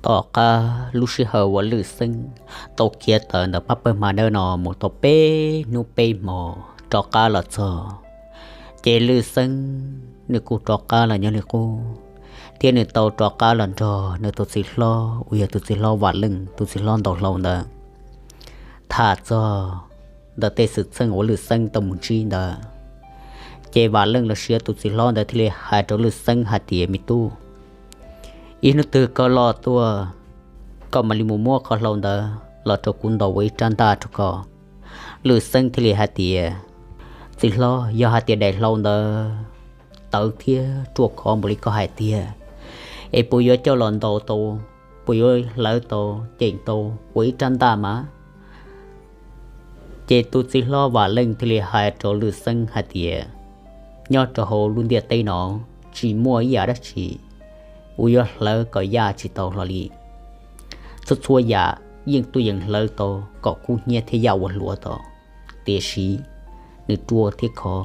Tom qab lub sij hawm uas Lwm Xeeb tau khiav tawm ntawm pab pawg hma dawb no mus tau peb hnub peb hmo rov qab los txog, ces Lwm Xeeb nws kuj rov qab los nyob li qub, thiab nws tau rov qab los nrog nws tus txiv hlob uas yog tus txiv hlob Vam Leej, tus txiv hlob ntaus hlau ntawd, tham txog ntawm tej xwm txheej uas Lwm Xeeb tau mus ntsib ntawd. Ces Vam Leej los sis tus txiv hlob ntawd thiaj li hais rau Lwm Xeeb hais tias, me tub, ib hnub twg koj loj tuaj, koj mam li mus muab qhov hlau ntawd los rau kuv ntaus ua ib rab ntaj rau koj. Lwm Xeeb thiaj li hais tias, txiv hlob, yog hais tias daim hlau ntawd tawv thiab ruaj khov npaum li koj hais tiag, es puas yuav coj los ntaus tau, puas yuav hlawv tau, ceem tau ua ib rab ntaj mas? Ces tus txiv hlob Vam Leej thiaj li hais rau Lwm Xeeb hais tias, nyob rau hauv lub ntiaj teb no tsis muaj ib yam dab tsi uas yuav hlawv kom yaj tsis tau hlo li. Txhua txhua yam yeej tuaj yeem hlawv tau kom kub hnyiab thiab yaj ua hluav tau, tiam sis nws ruaj thiab khov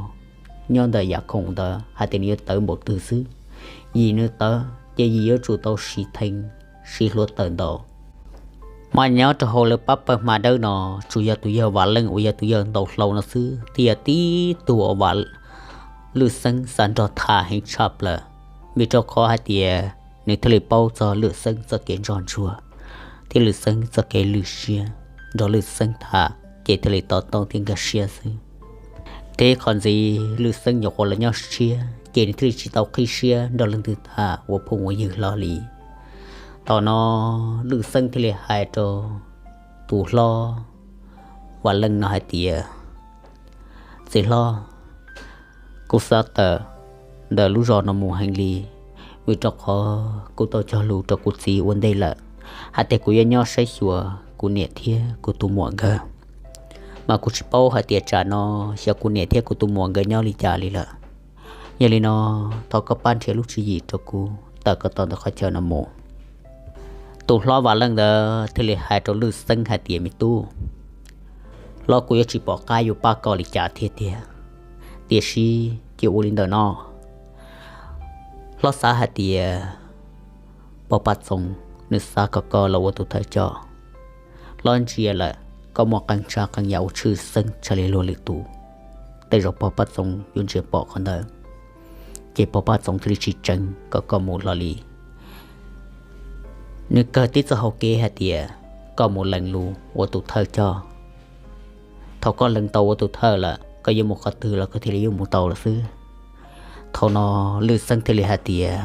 nyob ntawm yam khoom ntawd hais tias nws yuav tawv npaum twg xwb. Yim nws tawv ces yim yuav tsum tau siv theej, siv hluav taws ntaus. Mas nyob rau hauv lawv pab pawg hma dawb no, tsuas yog tus yawg Vam Leej uas yog tus yawg ntaus hlau no xwb thiaj yog tib tug uas Vam, Lwm Xeeb xav nrog tham heev tshaj plaws, vim rau qhov hais tias nws thiaj li paub txog Lwm Xeeb txoj kev ntsoj ntsuag thiab Lwm Xeeb txoj kev lwj siab. Nrog Lwm Xeeb tham ces thiaj li to taub thiab nkag siab xwb. Thiab qhov ntxiv Lwm Xeeb nyuam qhuav los nyob tshiab ces nws thiaj li tsis tau qhib siab nrog leej twg tham ua phooj ua ywg hlo li. Thaum no Lwm Xeeb thiaj li hais rau tus hlob Vam Leej no hais tias, txiv hlob, kuv xav tawm ntawm lub zos no mus heev li, vim rau qhov kuv tau cog lus rau kuv txiv ua ntej lawm hais tias kuv yuav nyob saib xyuas kuv niam thiab kuv tus muam nkawd. Mas kuv tsis paub hais tias tsam no xyov kuv niam thiab kuv tus muam nkawd nyob li cas li lawm. Yog li no, thov koj pab nrhiav lub tswv yim rau kuv tawm kom tau ntawm qhov chaw no mus. Tus hlob Vam Leej ntawd thiaj li hais rau Lwm Xeeb hais tias, me tub, hlob kuj yuav tsis pom qab yuav pab koj li cas thiab tiag, tiam sis cia ua li ntawm no. Hlob xav hais tias pog Paj Txoov nws xav kom koj los ua tus thawj coj. Hlob ntsia lawm koj muaj qee tsav qee yam uas tshwj xeeb tshaj li luag lwm tus, tej zaum pog Paj Txoov yuav ntsia pom qhov ntawd, ces pog Paj Txoov thiaj li tsis tseev kom koj mus hlo li. Nws kawg tib txoj hau kev hais tias koj mus lees lus ua tus thawj coj. Thaum koj lees tau ua tus thawj lawm, koj yuav mus qhov twg los koj thiaj li yuav mus tau lawm xwb. Thaum no Lwm Xeeb thiaj li hais tias,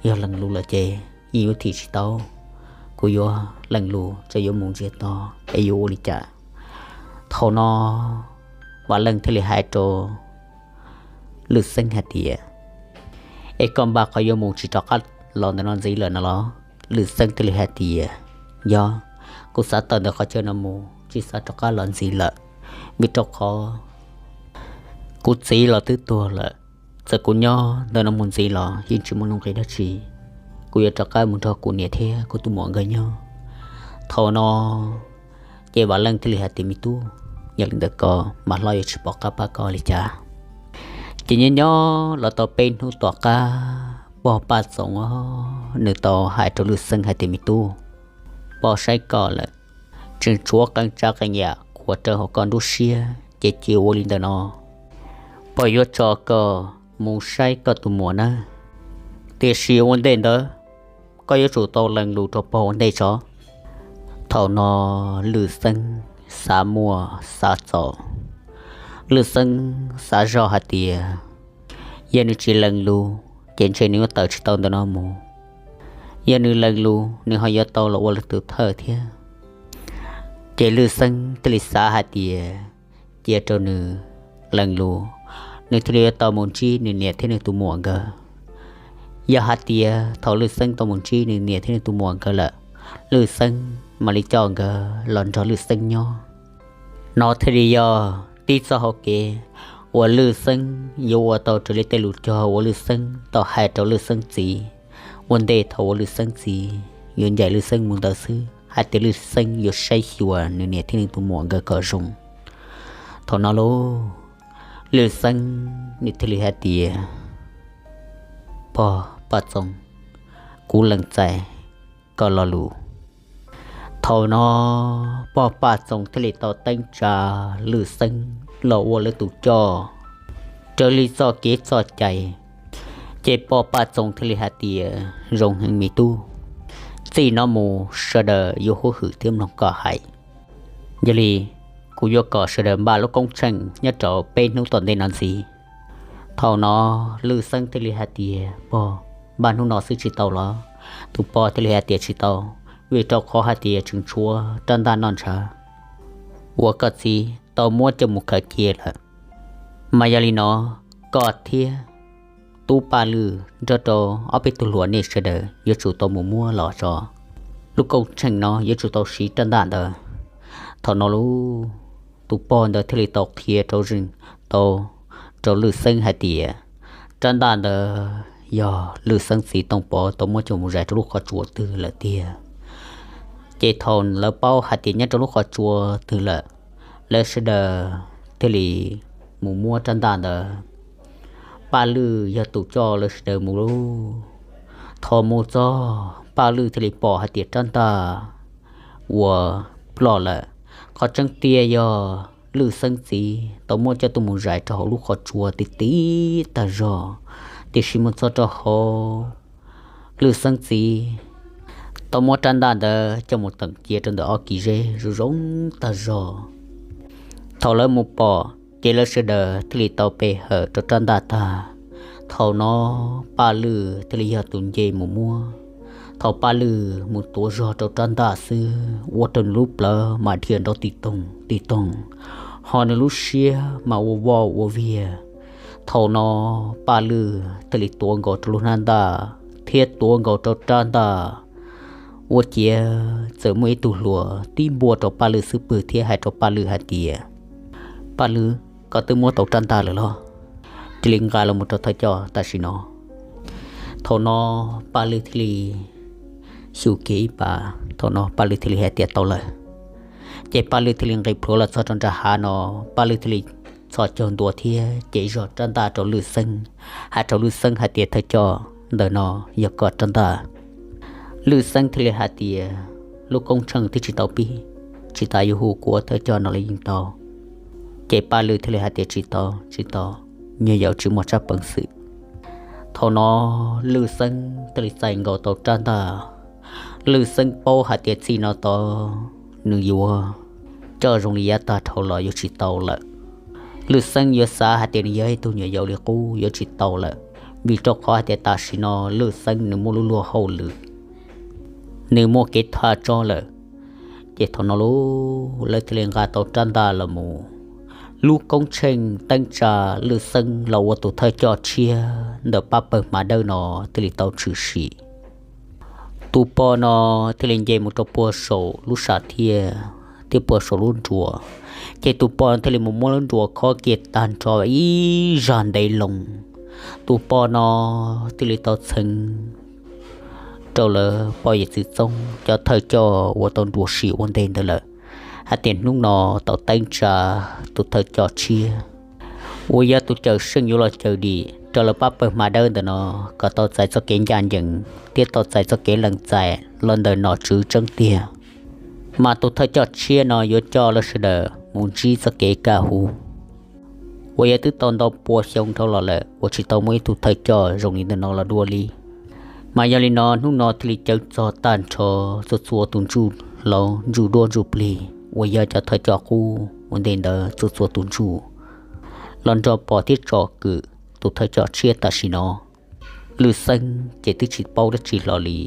yog lees lus lawm ces yeej yuav thim tsis tau, kuv yuav lees lus tso yuav mus ntsiag to es yuav ua li cas. Thaum no Vam Leej thiaj li hais rau Lwm Xeeb hais tias, es koj npaj qhov yuav mus tsis rov qab los ntawm no ntxiv lawm no los? Lwm Xeeb thiaj li hais tias, yog, kuv xav tawm ntawm qhov chaw no mus tsis xav rov qab los ntxiv lawm, vim rau qhov kuv txiv los twb tuag lawm. Txawm kuv nyob ntawm no mus ntxiv los yeej tsis muaj nuj nqis dab tsi, kuv yuav rov qab mus nrog kuv niam thiab kuv tus muam nkawd nyob. Thaum no ces Vam Leej thiaj li hais tias, me tub, yog li ntawd koj mas hlob yuav tsis pom qab pab koj li cas. Ces nyob nyob los tau peb hnub tom qab, pog Paj Txoov nws tau hais rau Lwm Xeeb hais tias, me tub, pog saib koj lawm, tseem tshuav qee tsav qee yam qhuav raws hauv koj nruab siab, ces cia ua li ntawm no, pog yuav tso koj mus saib koj tus muam nawb, tiam sis ua ntej ntawd koj yuav tsum tau lees lus rau pog ua ntej tso. Thaum no Lwm Xeeb xav muaj xav txaus, Lwm Xeeb xav zoj hais tias yog nws tsis lees lus ces ntshe nws yuav tawm tsis tau ntawm no mus. Yog nws lees lus nws ho yuav tau los ua lwm tus thawj thiab. Ces Lwm Xeeb thiaj li xav hais tias cia rau nws lees lus, nws thiaj li yuav tau mus ntsib nws niam thiab nws tus muam nkawd. Yog hais tias thaum Lwm Xeeb tau mus ntsib nws niam thiab nws tus muam nkawd lawm, Lwm Xeeb mam li coj nkawd los nrog Lwm Xeeb nyob. No thiaj li yog tib txoj hau kev uas Lwm Xeeb yuav ua tau raws li tej lus cog uas Lwm Xeeb tau hais rau Lwm Xeeb txiv ua ntej thaum uas Lwm Xeeb txiv yuav ncaim Lwm Xeeb mus ntawd xwb, hais tias Lwm Xeeb yuav saib xyuas nws niam thiab nws tus muam nkawd kom zoo. Thaum no lauj, Lwm Xeeb nws thiaj li hais tias, pog Paj Txoov, kuv lees txais tau lo lus. Thaum no pog Paj Txoos thiaj li tau teeb tsa Lwj Xeeb los ua lawv tus coj raws li txoj kev txoj cai. Ces pog Paj Txoos thiaj li hais tias, zoo heev me tub, txij no mus sawv daws yuav huab hwm thiab mloog koj hais. Yog li kuv yuav kom sawv daws npaj lub koob tsheej nyob rau peb hnub tom ntej no ntxiv. Thaum no Lwj Xeeb thiaj li hais tias, pog, npaj hnub no xwb tsis tau los? Tus pog thiaj li hais tias tsis tau, vim rau qhov hais tias tseem tshuav rab ntaj noj ntshav uas koj txiv tau muab coj mus khaws cia lawm. Mas yog li no, koj thiab tub Paj Lwj nrog rau ob peb tug hluas nej sawv daws yuav tsum tau mus muab los tso. Lub koob tsheej no yuav tsum tau siv rab ntaj ntawd. Thaum no lub, tus pog ntawd thiaj li tau qhia rau zeej tau rau Lwj Xeeb hais tias, rab ntaj ntawd yog Lwj Xeeb txiv Tooj Pov tau muab coj mus zais rau lub qhov tsua twg lawm tiag. Ces thaum lawv paub hais tias nyob rau lub qhov tsua twg lawm, lawv sawv daws thiaj li mus muab rab ntaj ntawd. Paj Lwj yog tus coj lawv sawv daws mus lauj. Thaum mus txog Paj Lwj thiaj li pom hais tias rab ntaj uas ploj lawm, qhov tseeb tiag yog Lwj Xeeb txiv tau muab coj tuaj mus zais rau hauv lub qhov tsua tib tib tag zog. Tiam sis mus txog rau hauv, Lwj Xeeb txiv tau muab rab ntaj ntawd coj mus teem cia rau ntawm ob kis zeb zoo zoo tag zog. Thaum lawv mus pom ces lawv sawv daws thiaj li tau pe hawm rau rab ntaj tag. Thaum no Paj Lwj thiaj li yog tus nce mus muab. Thaum Paj Lwj mus tuav zog rau rab ntaj xwb, ua rau nws lub plawv mas dhia nrov ti toog ti toog, ho nws lub siab mas ua voj ua viag. Thaum no Paj Lwj thiaj li tuav nkaus rau lub hnab ntaj thiab tuav nkaus rau rab ntaj. Ua ciav txawm muaj ib tug hluas tib npuaj rau Paj Lwj xub pwg thiab hais rau Paj Lwj hais tias, Paj Lwj, koj twb muab tau rab ntaj lawm los? Cia li nqa los mus rau thawj coj tam sim no. Thaum no Paj Lwj thiaj li xyu kiag ib pas, thaum no Paj Lwj thiaj li hais tias, tau lawm. Ces Paj Lwj thiaj li nqis plhuav los txog rau nram hav no, Paj Lwj thiaj li txhos caug ntua thiab cev zog rab ntaj rau Lwj Xeeb, hais rau Lwj Xeeb hais tias, thawj coj, ntawm no yog koj rab ntaj. Lwj Xeeb thiaj li hais tias, lub koob tsheej twb tsis tau pib, tsis tas yuav hu kuv ua thawj coj no los yeej tau. Ces Paj Lwj thiaj li hais tias, tsis tau, tsis tau, nyuag yaus tsis muaj tsab peev xwm. Thaum no Lwj Xeeb thiaj li txais nkaus tau rab ntaj. Lwj Xeeb paub hais tias txij no tod nws yuav coj zoo li yav tag dhau los yuav tsis tau lawm. Lwj Xeeb yuav xav hais tias nws yog ib tug nyuam yaus li qub yuav tsis tau lawm, vim rau qhov hais tias tam sim no Lwj Xeeb nws muaj lub luag hauj lwm, nws muaj kev thaj tsob lawm. Ces thaum no lub, lawv thiaj li nqa tau rab ntaj los mus. Lub koob tsheej teeb tsa Lwj Xeeb los ua tus thawj coj tshiab ntawm pab pawg hma dawb no thiaj li tau tshwm sim. Tus pog no thiaj li nce mus rau puag saum lub sam thiaj, thiab puag saum lub nruas. Ces tus pog no thiaj li mus muab lub nruas khob kiag tag nrho ib zaj ntev loo. Tus pog no thiaj li tau txheev rau lawv poj yawm txwv txoob cov thawj coj uas tau nruas sim ua ntej ntawd lawm, hais tias hnub no tau teeb tsa tus thawj coj tshiab uas yog tus cawm seej yuav los cawm dim rau lawv pab pawg hma dawb ntawm no kom tau txais txoj kev ncaj ncees thiab tau txais txoj kev lees txais los ntawm nom tswv tseeb tiag. Mas tus thawj coj tshiab no yuav coj lawv sawv daws mus ntsib txoj kev kaj huv uas yog twb tau ntau pua xyoo dhau los lawm uas tsis tau muaj ib tug thawj coj zoo li ntawm no los dua li. Mas yog li no hnub no thiaj li cawv txog tag nrho txhua txhua tus ntsuj hlauv ntsuj duab ntsuj plig uas yog cov thawj coj qub ua ntej ntawd txhua txhua tus ntsuj los nrog pom thiab tsom kwm tus thawj coj tshiab tam sim no. Lwj Xeeb ces twb tsis paub dab tsi hlo li.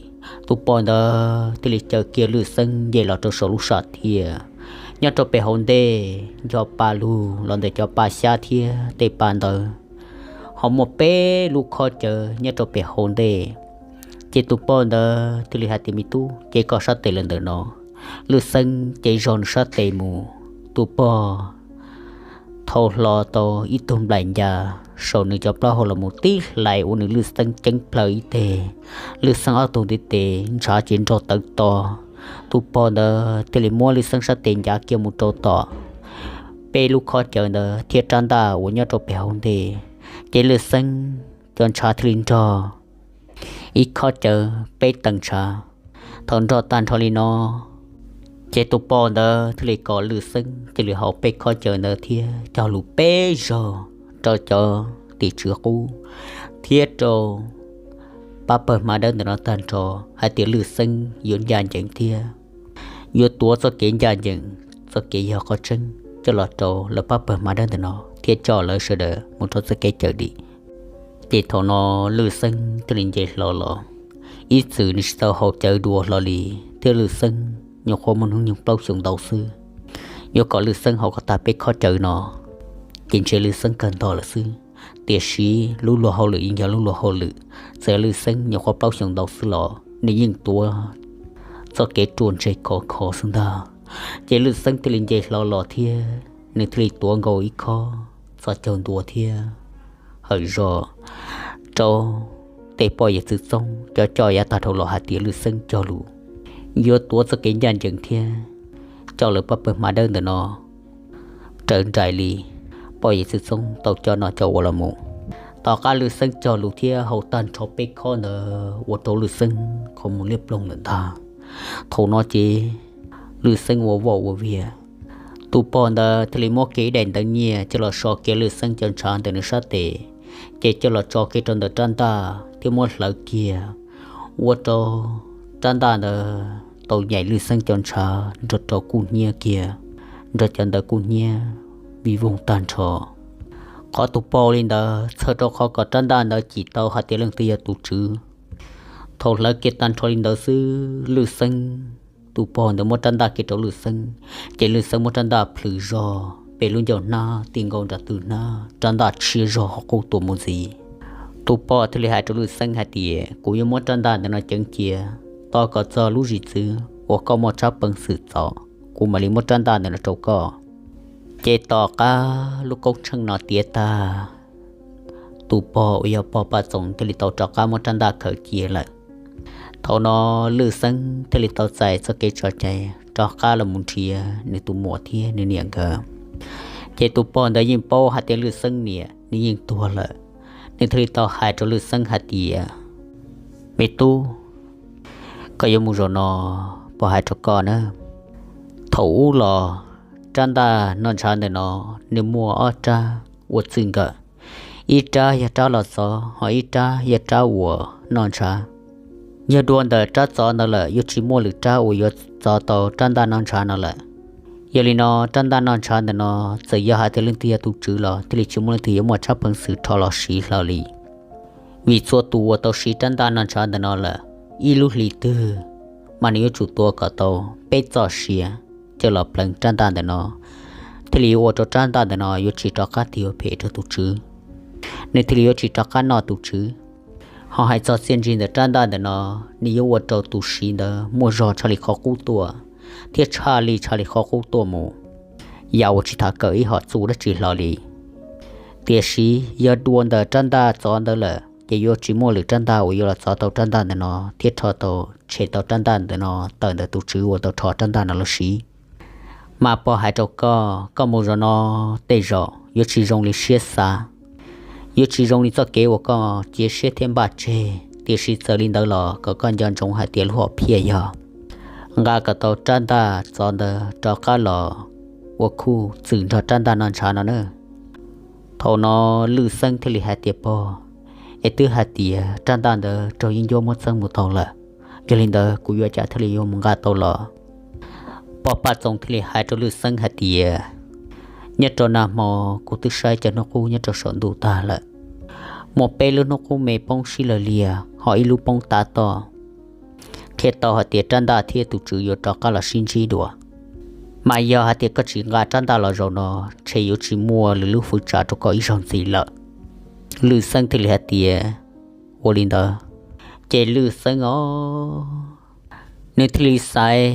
Tus pog ntawd thiaj li caw kiag Lwj Xeeb nce los rau saum lub sam thiaj. Nyob rau pem hauv ntej nco pa lug los ntawm cov pa xyab thiab tej pa ntawd, ho muaj peb lub khob cawv nyob rau pem hauv ntej. Ces tus pog ntawd thiaj li hais tias, me tub, ces koj sab tes los ntawm no. Lwj Xeeb ces zog nws sab tes mus. Tus pog thau hlo tau ib tug nplaim ncas saum nws cov plaub hau los mus tib hlais ua nws Lwj Xeeb ceeb plhaw ib teg. Lwj Xeeb ob tug ntiv tes ntshav ces nrog tawv to. Tus pog ntawd thiaj li muab Lwj Xeeb sab tes ncav kiag mus rau tom peb lub khob cawv ntawd thiab rab ntaj uas nyob rau pem hauv ntej. Ces Lwj Xeeb cov ntshav thiaj li nrog ib khob cawv peb tee ntshav. Thaum nrog tag nrho li no, ces tus pog ntawd thiaj li kom Lwj Xeeb cia li haus peb khob cawv ntawd thiab cog lus peb zaug rau cov tim tswv qub thiab rau pab pawg hma dawb ntawm no tag nrho hais tias Lwj Xeeb yuav ncaj ncees thiab yuav tuav txoj kev ncaj ncees, txoj kev yog qhov tseeb coj los rau lawv pab pawg hma dawb ntawm no thiab coj lawv sawv daws mus rau txoj kev cawm dim. Ces thaum no Lwj Xeeb thiaj li nce hlo los, ib txwm nws tsis tau haus cawv dua hlo li, thiab Lwj Xeeb nyuam qhuav muaj hnub nyoog plaub xyoos ntau xwb. Yuav kom Lwj Xeeb haus kom tag peb khob cawv no, ces ntshe Lwj Xeeb kawg ntog lawm xwb. Tiam sis lub luag hauj lwm yeej yog lub luag hauj lwm, txawm Lwj Xeeb nyuam qhuav plaub xyoos ntau xwb los nws yeej tuav txoj kev ruaj ntseg khov kho xwb ntag. Ces Lwj Xeeb thiaj li nce hlo los thiab nws thiaj li tuav nkaus ib khob txoj caug ntua thiab hawm zog rau tej poj yawg txwv txoob cov coj yav tag dhau los hais tias Lwj Xeeb cog lus yuav tuav txoj kev ncaj ncees thiab coj lawv pab pawg hma dawb ntawm no raws nraim li poj yawg txwv txoob tau coj noj coj ua los mus. Tom qab Lwj Xeeb cog lus thiab haus tag nrho peb khob ntawd ua rau Lwj Xeeb qhov muag liab ploog lawm ntag. Thaum no ces Lwj Xeeb ua voj ua viag, tus pog ntawd thiaj li muab kiag ib daim ntawv nyiaj coj los so kiag Lwj Xeeb cov ntshav ntawm nws sab tes, ces coj los tso kiag rau ntawm rab ntaj thiab muab hlawv kiag, ua rau rab ntaj ntawd tau nyaim Lwj Xeeb cov ntshav nrog rau kuj hnyiab kiag, nrog cov ntawd kuj hnyiab vij voog tag nrho. Qhov tus pog li ntawd txhawj rau qhov kom rab ntaj ntawd cim tau hais tias leej twg yog tus tswv. Thaum hlawv kiag tag nrho li ntawd xwb, Lwj Xeeb, tus pog ntawd muab rab ntaj kiag rau Lwj Xeeb, ces Lwj Xeeb muab rab ntaj plhws zog pem lub ncauj hnab ti nkaus nram tw hnab, rab ntaj tshiab zog ho qub tuaj mus ntxiv. Tus pog thiaj li hais rau Lwj Xeeb hais tias, kuv yuav muab rab ntaj ntawm no ceev cia tos kom txog lub zim txwv uas koj muaj tsab peev xwm txov, kuv mam li muab rab ntaj ntawm no rau koj. Ces tom qab lub koob tsheej no tiav tag, tus pog uas yog pog Paj Txoos thiaj li tau rov qab muab rab ntaj khaws cia lawm. Thaum no Lwj Xeeb thiaj li tau txais txoj kev tso cai rov qab los mus nrhiav nws tus muam thiab nws niam nkawd. Ces tus pog ntawd yeej paub hais tias Lwj Xeeb niam nws yeej tuag lawm, nws thiaj li tau hais rau Lwj Xeeb hais tias, me tub, koj yuav mus zaum no, pog hais rau koj na, thaum ub los rab ntaj noj ntshav ntawm no nws muaj ob rab ua txij nkawm, ib rab yog rab los txov, ho ib rab yog rab uas noj ntshav. Yog dua ntawm rab txov ntawd lawm yuav tsis muaj lwm rab uas yuav txov tau rab ntaj noj ntshav no lawm. Yog li no rab ntaj noj ntshav ntawm no txawm yog hais tias leej twg yog tus tswv los thiaj li tsis muaj leej twg yuav muaj tsab peev xwm rho los siv hlo li. Vim txhua tus uas tau siv rab ntaj noj ntshav ntawm no lawm, ib lub hlis twg mas nws yuav tsum tua kom tau peb txoj sia coj los pleev rab ntaj ntawm no, thiaj li yuav ua rau rab ntaj ntawm no yuav tsis rov qab tig ua phem rau tus tswv, nws thiaj li yuav tsis rov qab noj tus tswv. Ho hais txog txiaj ntsig ntawm rab ntaj ntawm no, nws yuav ua rau tus siv ntawd muaj zog tshaj li qhov qub tuaj, thiab tshaj li tshaj li qhov qub tuaj mus, yam uas tsis tham kawm ib hom txuj dab tsi hlo li. Tiam sis yog dua ntawm rab ntaj txov ntawd lawm ces yuav tsis muaj lwm rab ntaj uas yuav los txov tau rab ntaj ntawm no thiab rho tau, tshem tau rab ntaj ntawm no tawm ntawm tus tswv uas tau rho rab ntaj no los siv. Mas pog hais rau koj, koj mus zaum no tej zaum yuav tsis zoo li siab xav, yuav tsis zoo li txoj kev uas koj cia siab thiab npaj tseg, tiam sis txawm li ntawd los kom koj nco ntsoov hais tias lub hom phiaj yog nqa kom tau rab ntaj txov ntawd rov qab los ua khub txwm nrog rab ntaj noj ntshav no na. Thaum no Lwj Xeeb thiaj li hais tias, pog, es twb hais tias rab ntaj ntawd raug yeeb ncuab muab txeeb mus tau lawm, yog li ntawd kuv yuav ua cas thiaj li yuav mus nqa tau los? Pog Paj Txoos thiaj li hais rau Lwj Xeeb hais tias, nyob rau nag hmo kuv twb saib cov hnub qub nyob rau saum ntuj tag lawm, muaj peb lub hnub qub me poob sib law liag ho ib lub poob tav toj, qhia tau hais tias rab ntaj thiab tus tswv yuav rov qab los sib ntsib dua. Mas yog hais tias koj tsis nqa rab ntaj los zaum no, ntshe yuav tsis muaj lwm lub hwv tsa rau koj ib zaug ntxiv lawm. Lwj Xeeb thiaj li hais tias, ua li ntawd. Ces Lwj Xeeb os, nws thiaj li xaiv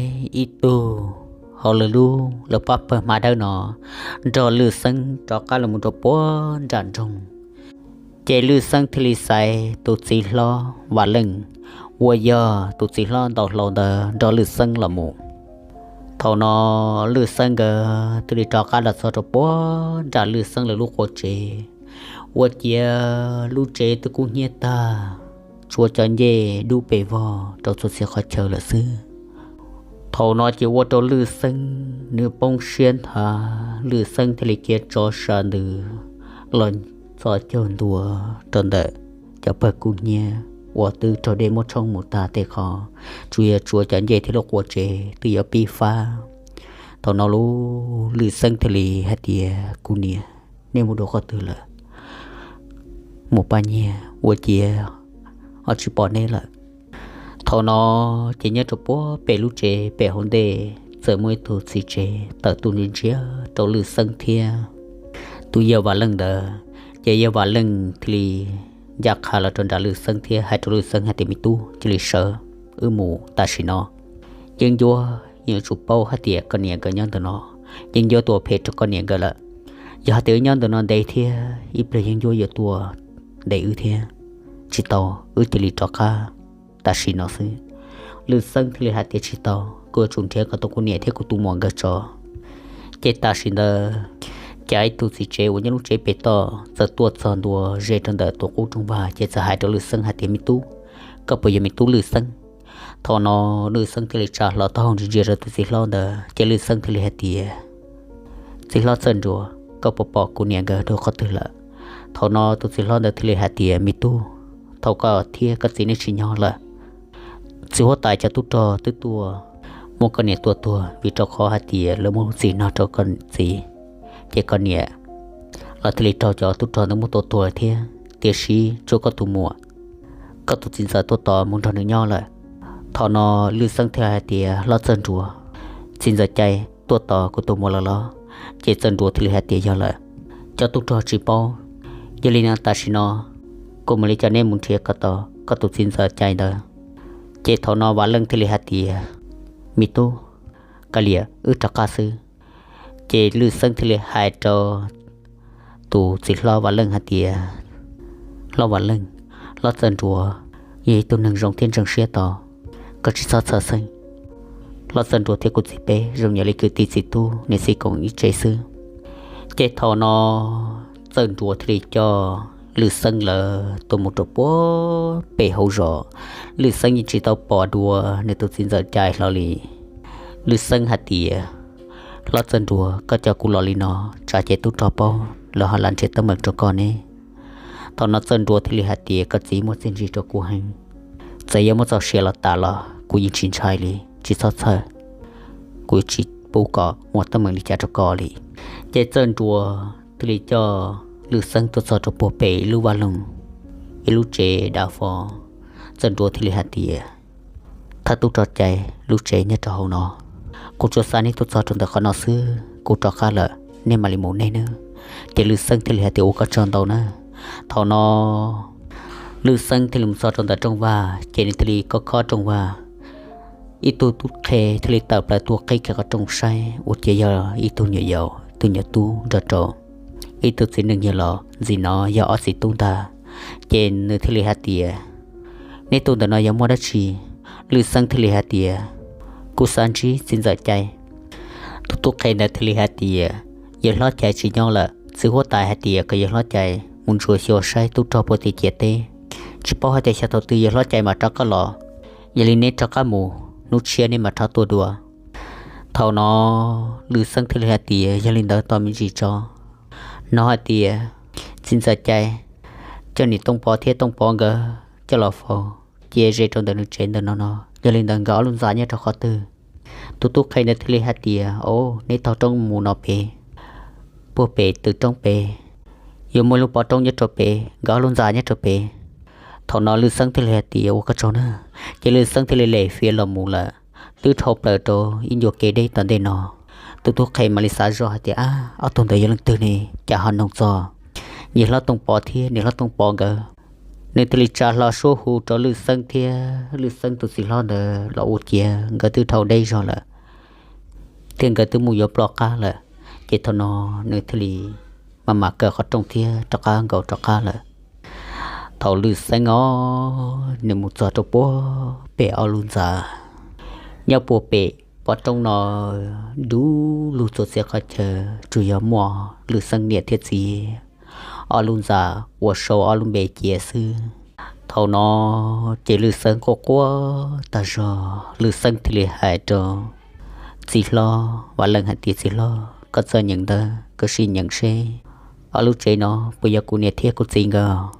ib tug hauv lawv lub, lawv pab pawg hma dawb no nrog Lwj Xeeb rov qab los mus rau puag nram nroog. Ces Lwj Xeeb thiaj li xaiv tus txiv hlob Vam Leej uas yog tus txiv hlob ntaus hlau ntawd nrog Lwj Xeeb los mus. Thaum no Lwj Xeeb nkawd thiaj li rov qab los txog rau puag nram Lwj Xeeb lawv lub qub tsev, ua ciav lub tsev twb kub hnyiab tag. tshuav cov ncej dub pes vog rau txhua txhia qhov chaw lawm xwb. Thaum no ces ua rau Lwj Xeeb nws poob siab nthav, Lwj Xeeb thiaj li khiav tso sa ntws los txo caug ntua rau ntawm cov pawg kub hnyiab uas twb raug dej muab tshoob mus tag tej qhov, tsuas yog tshuav cov ncej thiab lub qua tsev twb yuav pib fab. Thaum no lub Lwj Xeeb thiaj li hais tias, Kuv niam, nej mus dua qhov twg lawm? Mus pab nyiag ua ciav ho tsis pom neb lawm. Thaum no ces nyob rau puag pem lub tsev pem hauv ntej txawm muaj ib tug txiv tsev tawm tuaj ntsia ntsia rau Lwj Xeeb thiab tus yawg Vam Leej ntawd. Ces yawg Vam Leej thiaj li ncaj qha los rau nram Lwj Xeeb thiab hais rau Lwj Xeeb hais tias, Me tub, cia li sawv, wb mus tam sim no. Yeeb Ncuab yuav tsum paub hais tias koj niam nkawd nyob ntawm no, Yeeb Ncuab tua phem rau koj niam nkawd lawm. Yog hais tias wb nyob ntawm no ntev thiab ib pliag Yeeb Ncuab yuav tua ntev wb thiab. Tsis tau, wb cia li rov qab tam sim no xwb. Lwj Xeeb thiaj li hais tias, Tsis tau, kuv yuav tsum nrhiav kom tau kuv niam thiab kuv tus muam nkawd tso. Ces tam sim ntawd, cas ib tug txiv tsev uas nyob lub tsev pem toj txawm tuaj txog ntua ze rau ntawm tus qub rooj vag, ces txawm hais rau Lwj Xeeb hais tias, Me tub, koj puas yog me tub Lwj Xeeb? Thaum no Lwj Xeeb thiaj li tsa hlo taub hau ntsia ntsia rau tus txiv hlob ntawd, ces Lwj Xeeb thiaj li hais tias, Txiv hlob Txawj Nruas, koj puas pom kuv niam nkawd dua qhov twg lawm? Thaum no tus txiv hlob ntawd thiaj li hais tias, Me tub, thaum koj thiab koj txiv nej tsis nyob lawm, txiv huab tais cov tub rog twb tuaj muab koj niam tua tuag, vim rau qhov hais tias lawv muab lub txim no rau koj txiv, ces koj niam los thiaj li raug cov tub rog ntawd muab tua tuag lawm thiab. Tiam sis tshuav koj tus muam, koj tus txiv ntxawm tuaj tos mus nrog nws nyob lawm. Thaum no Lwj Xeeb thiaj hais tias, Hlob Txawj Nruas, txiv ntxawm Cai tuaj tos kuv tus muam lawm los? Ces Txawj Nruas thiaj li hais tias, Yog lawm, cov tub rog tsis paub. Yog li no tam sim no kuv mam li coj neb mus nrhiav kom tau koj tus txiv ntxawm Cai ntawd. Ces thaum no Vam Leej thiaj li hais tias, Me tub, kav liam, wb rov qab xwb. Ces Lwj Xeeb thiaj li hais rau tus txiv hlob Vam Leej hais tias, Hlob Vam Leej, hlob Txawj Nruas yog ib tug neeg zoo thiab ntseeg siab to, koj tsis txhob txhawj xeeb. Hlob Txawj Nruas thiab kuv txiv peb zoo nyob li kwv tij txiv tub niam txiv koom ib tsev xwb. Ces thaum no Txawj Nruas thiaj li coj Lwj Xeeb lawv tuaj mus rau puag pem hauv zos. Lwj Xeeb yeej tsis tau pom dua nws tus txiv ntxawm Cai hlo li. Lwj Xeeb hais tias, Hlob Txawj Nruas, koj coj kuv los li no, tsam ces tub rog paub lawv ho lam nrhiav teeb meem rau koj ne. Thaum no Txawj Nruas thiaj li hais tias, Koj txiv muaj txiaj ntsig rau kuv heev, txawm yuav muaj txoj sia los tas los kuv yeej tsis ntshai li, tsis txhob txhawj. Kuv tsis pub kom muaj teeb meem li cas rau koj li. Ces Txawj Nruas thiaj li coj Lwj Xeeb tuaj txog rau puag pem ib lub vaj loog, ib lub tsev dav fo. Txawj Nruas thiaj li hais tias, Thawj tub rog Cai lub tsev nyob rau hauv no. Kuv tsuas xa nej tuaj txog rau ntawm qhov no xwb, kuv rov qab lawm nej mam li mus nej nawb. Ces Lwj Xeeb thiaj li hais tias, Ua koj tsaug ntau na. Thaum no Lwj Xeeb thiaj li mus txog rau ntawm rooj vag, ces nws thiaj li khob khob rooj vag. Ib tug tub qhe thiaj li tawm plaws tuaj qhib kiag qhov rooj saib, ua ciav yog ib tug nyuam yaus, tus nyuam tub nrog rau ib tug txiv neej yawg los, ntxim no yog ob txiv tub ntag. Ces nws thiaj li hais tias, Neb tuaj ntawm no yog muaj dab tsi? Lwj Xeeb thiaj li hais tias, Kuv xav ntsib txiv ntxawm Cai. Tus tub qhe ntawd thiaj li hais tias, Yawg hlob Cai tsis nyob lawm, txiv huab tais hais tias kom yawg hlob Cai mus ntsuas xyuas saib tub rog puas tiav ciam teb, tsis paub hais tias xyov thaum twg yawg hlob Cai mam rov qab los. Yog li neb rov qab mus, hnub tshiab neb mam rov tuaj dua. Thaum no Lwj Xeeb thiaj li hais tias, Yog li ntawd tos me ntsis tso. Hnov hais tias txiv ntxawm Cai coj niam Tooj Pov thiab Tooj Pov nkawd coj los faus cia ze rau ntawm nws tsev ntawm no no, yog li ntawd nkawd ob lub ntxa nyob rau qhov twg? Tus tub qhe ntawd thiaj li hais tias, Au, neb taug roob mus no pem, puag pem tw roob pem, yuav muaj lub pov roob nyob rau pem, nkawd ob lub ntxa nyob rau pem. Thaum no Lwj Xeeb thiaj li hais tias, Ua koj tsaug na. Ces Lwj Xeeb thiaj li lem fiav los mus lawm. Twb dhau plaws rau ib ncua kev deb tom ntej no, tus tub qhe mam li xav zoj hais tias, Ab, ob tug ntawd yog leej twg ne, cas ho noog txog niam hlob Tooj Pov thiab niam hlob Tooj Pov nkawd? Nws thiaj li tsa hlo suab hu rau Lwj Xeeb thiab Lwj Xeeb tus txiv hlob ntawd los ua ciav nkawd twb dhau deb zog lawm, thiab nkawd twb mus yuav ploj qab lawm. Ces thaum no nws thiaj li maj mam kaw qhov rooj thiab rov qab nkaus rov qab lawm. Thaum Lwj Xeeb os, nws mus txog rau puag pem ob lub ntxa, nyob puag pem pov roob no, dub lug txhua txhia qhov chaw, tsuas yog muaj Lwj Xeeb niam thiab txiv ob lub ntxa ua sau ob lub npe cia xwb. Thaum no ces Lwj Xeeb quaj quaj tag zog, Lwj Xeeb thiaj li hais rau txiv hlob Vam Leej hais tias, Txiv hlob, koj txawj nyeem ntawv, koj sim nyeem seb ob lub tsev no puas yog kuv niam thiab kuv txiv nkawd.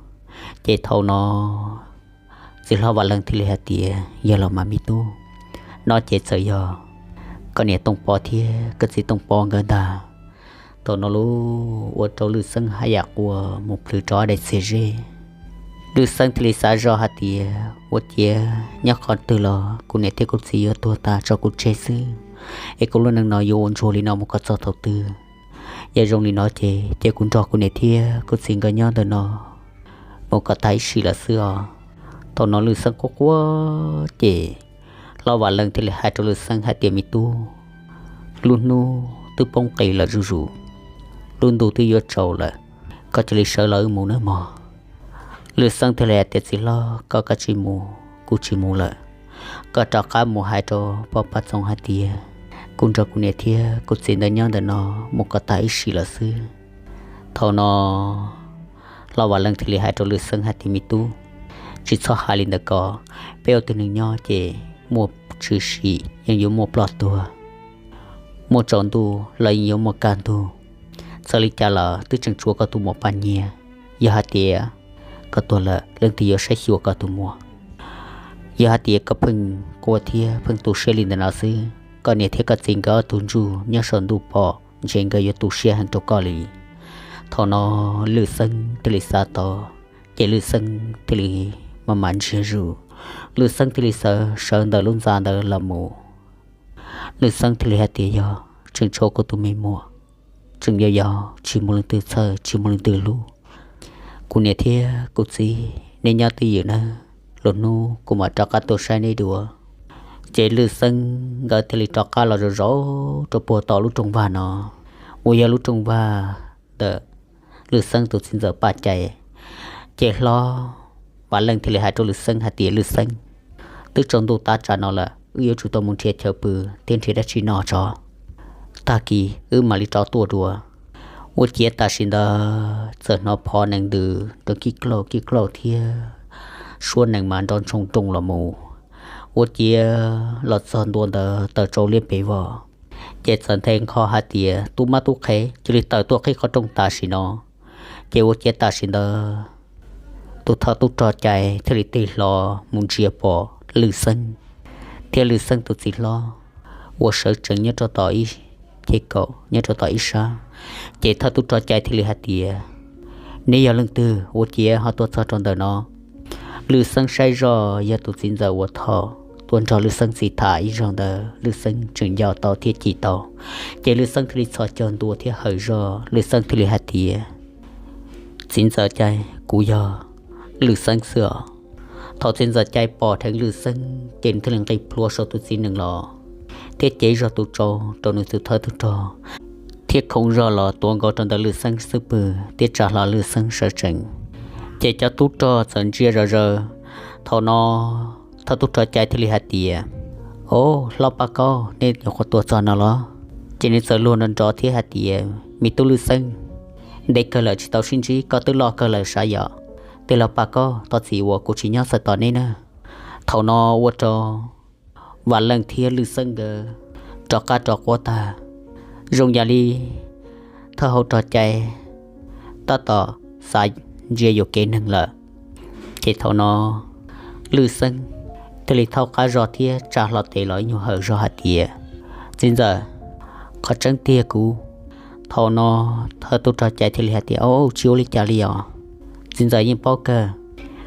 Ces thaum no txiv hlob Vam Leej thiaj li hais tias, Yog los mas me tub, no ces txawm yog koj niam Tooj Pov thiab koj txiv Tooj Pov nkawd ntag. Thaum no lub ua rau Lwj Xeeb haj yam quaj mus plhws rau ob daim txiag zeb. Lwj Xeeb thiaj li xav zoj hais tias, Ua ciav nyob qhov twg los kuv niam thiab kuv txiv yuav tuag tas tso kuv tseg xwb, es kuv lub neej no yuav ua ntsuag li no mus kom txog thaum twg? Yog zoo li no ces cia kuv nrog kuv niam thiab kuv txiv nkawd nyob ntawm no mus kom tag ib sim lawm xwb os. Thaum no Lwj Xeeb quaj quaj ces hlob Vam Leej thiaj li hais rau Lwj Xeeb hais tias, Me tub, lub hnub twb poob qis lawm zuj zus, lub ntuj twb yuav tsaus lawm, koj cia li sawv los wb mus nawb mog. Lwj Xeeb thiaj li hais tias, Txiv hlob, koj kav tsij mus, kuv tsis mus lawm. Koj rov qab mus hais rau pog Paj Txoov hais tias kuv nrog kuv niam thiab kuv txiv ntawd nyob ntawm no mus kom tag ib sim lawm xwb. Thaum no hlob Vam Leej thiaj li hais rau Lwj Xeeb hais tias, Me tub, tsis txhob hais li ntawd ko, peb ua tus neeg nyob ces muaj tshwm sim yeej yuav muaj ploj tuag, muaj tsaus ntuj los yeej yuav muaj kaj ntug. Txawm li cas los twb tseem tshuav koj tus muam Paj Nyiag. Yog hais tias koj tuag lawm, leej twg yuav saib xyuas koj tus muam? Yog hais tias koj pheej quaj thiab pheej tu siab li ntawm no xwb, koj niam thiab koj txiv nkawd ob tug ntsuj nyob saum ntuj pom ntshe nkawd yuav tu siab heev rau koj li. Thaum no Lwj Xeeb thiaj li xav tau, ces Lwj Xeeb thiaj li maj mam ntsiag zus, Lwj Xeeb thiaj li sawv sawv ntawm lub ntxa ntawd los mus. Lwj Xeeb thiaj li hais tias, Yog tseem tshuav kuv tus me muam, tseem yau yau, tsis muaj leej twg txhawj, tsis muaj leej twg hlub. Kuv niam thiab kuv txiv neb nyob twj ywm nawb, lwm hnub kuv mam rov qab tuaj saib neb dua. Ces Lwj Xeeb nkawd thiaj li rov qab los zaum zaum rau puag tom lub rooj vag no, uas yog lub rooj vag ntawm Lwj Xeeb tus txiv ntxawm Paj Cai. Ces hlob Vam Leej thiaj li hais rau Lwj Xeeb hais tias, Lwj Xeeb, twb tsaus ntuj tav tsam no lawm, wb yuav tsum tau mus nrhiav chaw pw thiab nrhiav dab tsi noj tso, tag kis wb mam li rov tuaj dua. Ua ciav tam sim ntawd txawm hnov phov nees ntws rau kij klauj kij klauj thiab suab nees mas nrov ntshoo rooj los mus. Ua ciav los txog ntua ntawd taws tsau liab pes vog, ces txawm nthe nkho hais tias, Tub mab tub qhe, cia li tawm tuaj qhib qhov rooj tam sim no. Ces ua ciav tam sim ntawd tus thawj tub rog cai thiaj li tig hlo mus ntsia pom Lwj Xeeb thiab Lwj Xeeb tus txiv hlob uas sawv tsees nyob rau tom ib ceg kaum nyob rau tom ib sab. Ces thawj tub rog cai thiaj li hais tias, Neb yog leej twg ua ciav ho tuaj txog rau ntawm no? Lwj Xeeb saib zoj yog tus txiv ntxawm uas thaum tuaj nrog Lwj Xeeb txiv tham ib zaug ntawd Lwj Xeeb tseem nco tau thiab cim tau. Ces Lwj Xeeb thiaj li txhos caug ntua thiab hawm zog, Lwj Xeeb thiaj li hais tias, Txiv ntxawm cai, kuv yog Lwj Xeeb xwb os. Thaum txiv ntxawm cai pom dheev Lwj Xeeb ces nws thiaj li nqis plhuav saum tus txiv nees los thiab cev zog tus tsau rau nws tus thawj tub rog, thiab khoov zog los tuav nkaus rau ntawm Lwj Xeeb xub pwg thiab tsa hlo Lwj Xeeb sawv tsees. Ces cov tub rog txawm ntsia zom zaws. Thaum no thawj tub rog cai thiaj li hais tias, Au, hlob Paj Kaub, nej nyuam qhuav tuaj txog no los? Ces nws txawm luag nrov nrov thiab hais tias, Me tub Lwj Xeeb, ntev kawg lawm tsis tau sib ntsib, koj twb loj kawg lawm sav yom. Tij laug Paj Kaub, thov txim uas kuv tsis nyob txog tos neb na. Thaum no ua rau Vam Leej thiab Lwj Xeeb nkawd rov qab rov quav tag, zoo yam li thawj hauv rog cai tab tom xav ntsia yuam kev neeg lawm. Ces thaum no Lwj Xeeb thiaj li thaub qab zog thiab tsa hlo tes los ib nyuag hawm zog hais tias, Txiv ntxawm, qhov tseeb tiag kuv... Thaum no thawj tub rog cai thiaj li hais tias, Au, tsis ua li cas li os. Txiv ntxawm yeej paub kawg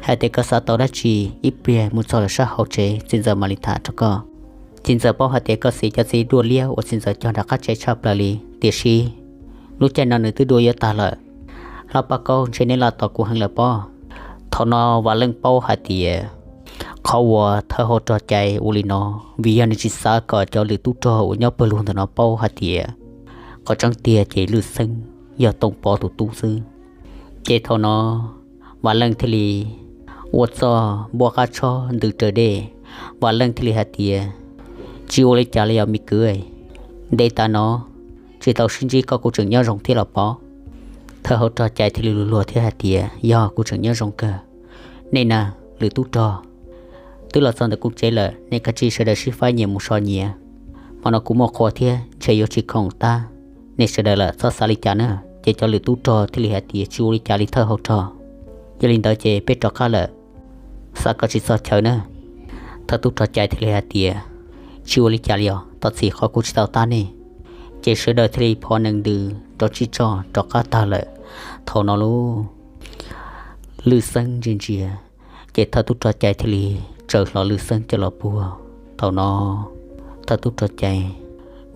hais tias koj xav tau dab tsi, ib pliag mus txog lawm sab hauv tsev txiv ntxawm mam li tham rau koj. Txiv ntxawm paub hais tias koj xiv cov txiv duaj liab uas txiv ntxawm cog nram qab tsev tshaj plaws li, tiam sis lub caij no nws twb dua yuav tag lawm. Hlob Paj Kaub, ntshe neb laj tos kuv heev lawm pob. Thaum no Vam Leej paub hais tias qhov uas thawj hauv rog cai ua li no vim yog nws tsis xav kom cov lwm tub rog uas nyob pawg lug ntawm no paub hais tias qhov tseeb tiag ces Lwj Xeeb yog Tooj Pov tus tub xwb. Ces thaum no Vam Leej thiaj li ua txoj npuab qab tshob ntws raws dej. Vam Leej thiaj li hais tias, Tsis ua li cas li os me kwv, ntev tas no tsis tau sib ntsib, koj kuj tseem nyob zoo thiab los pob? Thawj hauv rog cai thiaj li luag luag thiab hais tias, Yog, kuv tseem nyob zoo kawg. Nej na, lwm tub rog twb los txog ntawm kuv tsev lawm, nej kav tsij sawv daws sib faib nyias mus so nyias. Hmo no kuv muaj qhua thiab ntshe yuav tsis khoom tab, nej sawv daws lawm txhob xav li cas na. Ces cov lwm tub rog thiaj li hais tias, tsis ua li cas li thawj hauv rog, yog li ntawd ces peb rov qab lawm, xav kom tsis txog chaw na. Thawj tub rog Cai thiaj li hais tias, tsis ua li cas li os, thov txim qhov kuv tsis tau tab nej. Ces sawv daws thiaj li phov nees ntws nrov tsib tsoj rov qab tag lawm. Thaum no lub Lwm Xeeb ntsia ntsia, ces thawj tub rog Cai thiaj li tsaws hlo Lwm Xeeb coj los puag. Thaum no thawj tub rog Cai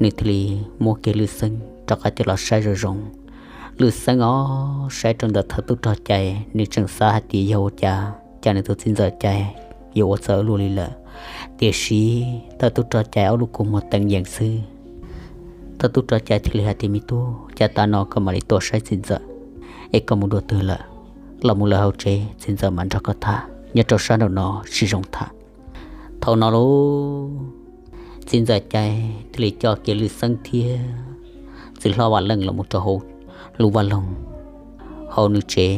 nws thiaj li muab kiag Lwm Xeeb rov qab coj los saib zoo zoo. Lwm Xeeb os, saib rau ntawm thawj tub rog Cai, nws tseem xav hais tias yog ua cas cas nws tus txiv ntxawm Cai yuav ua txawv luaj li lawm. Tiam sis thawj tub rog Cai ob lub kua muag teev yees xwb. Thawj tub rog Cai thiaj li hais tias, me tub, cas tav no koj mam li tuaj saib txiv ntxawm, es koj mus dua twg lawm? Los mus lawm hauv tsev, txiv ntxawm mam nrog koj tham nyob rau sab nraum no, tsis zoo tham. Thaum no lub txiv ntxawm Cai thiaj li coj kiag Lwm Xeeb thiab txiv hlob Vam Leej los mus rau hauv lub vaj loog hauv nws tsev.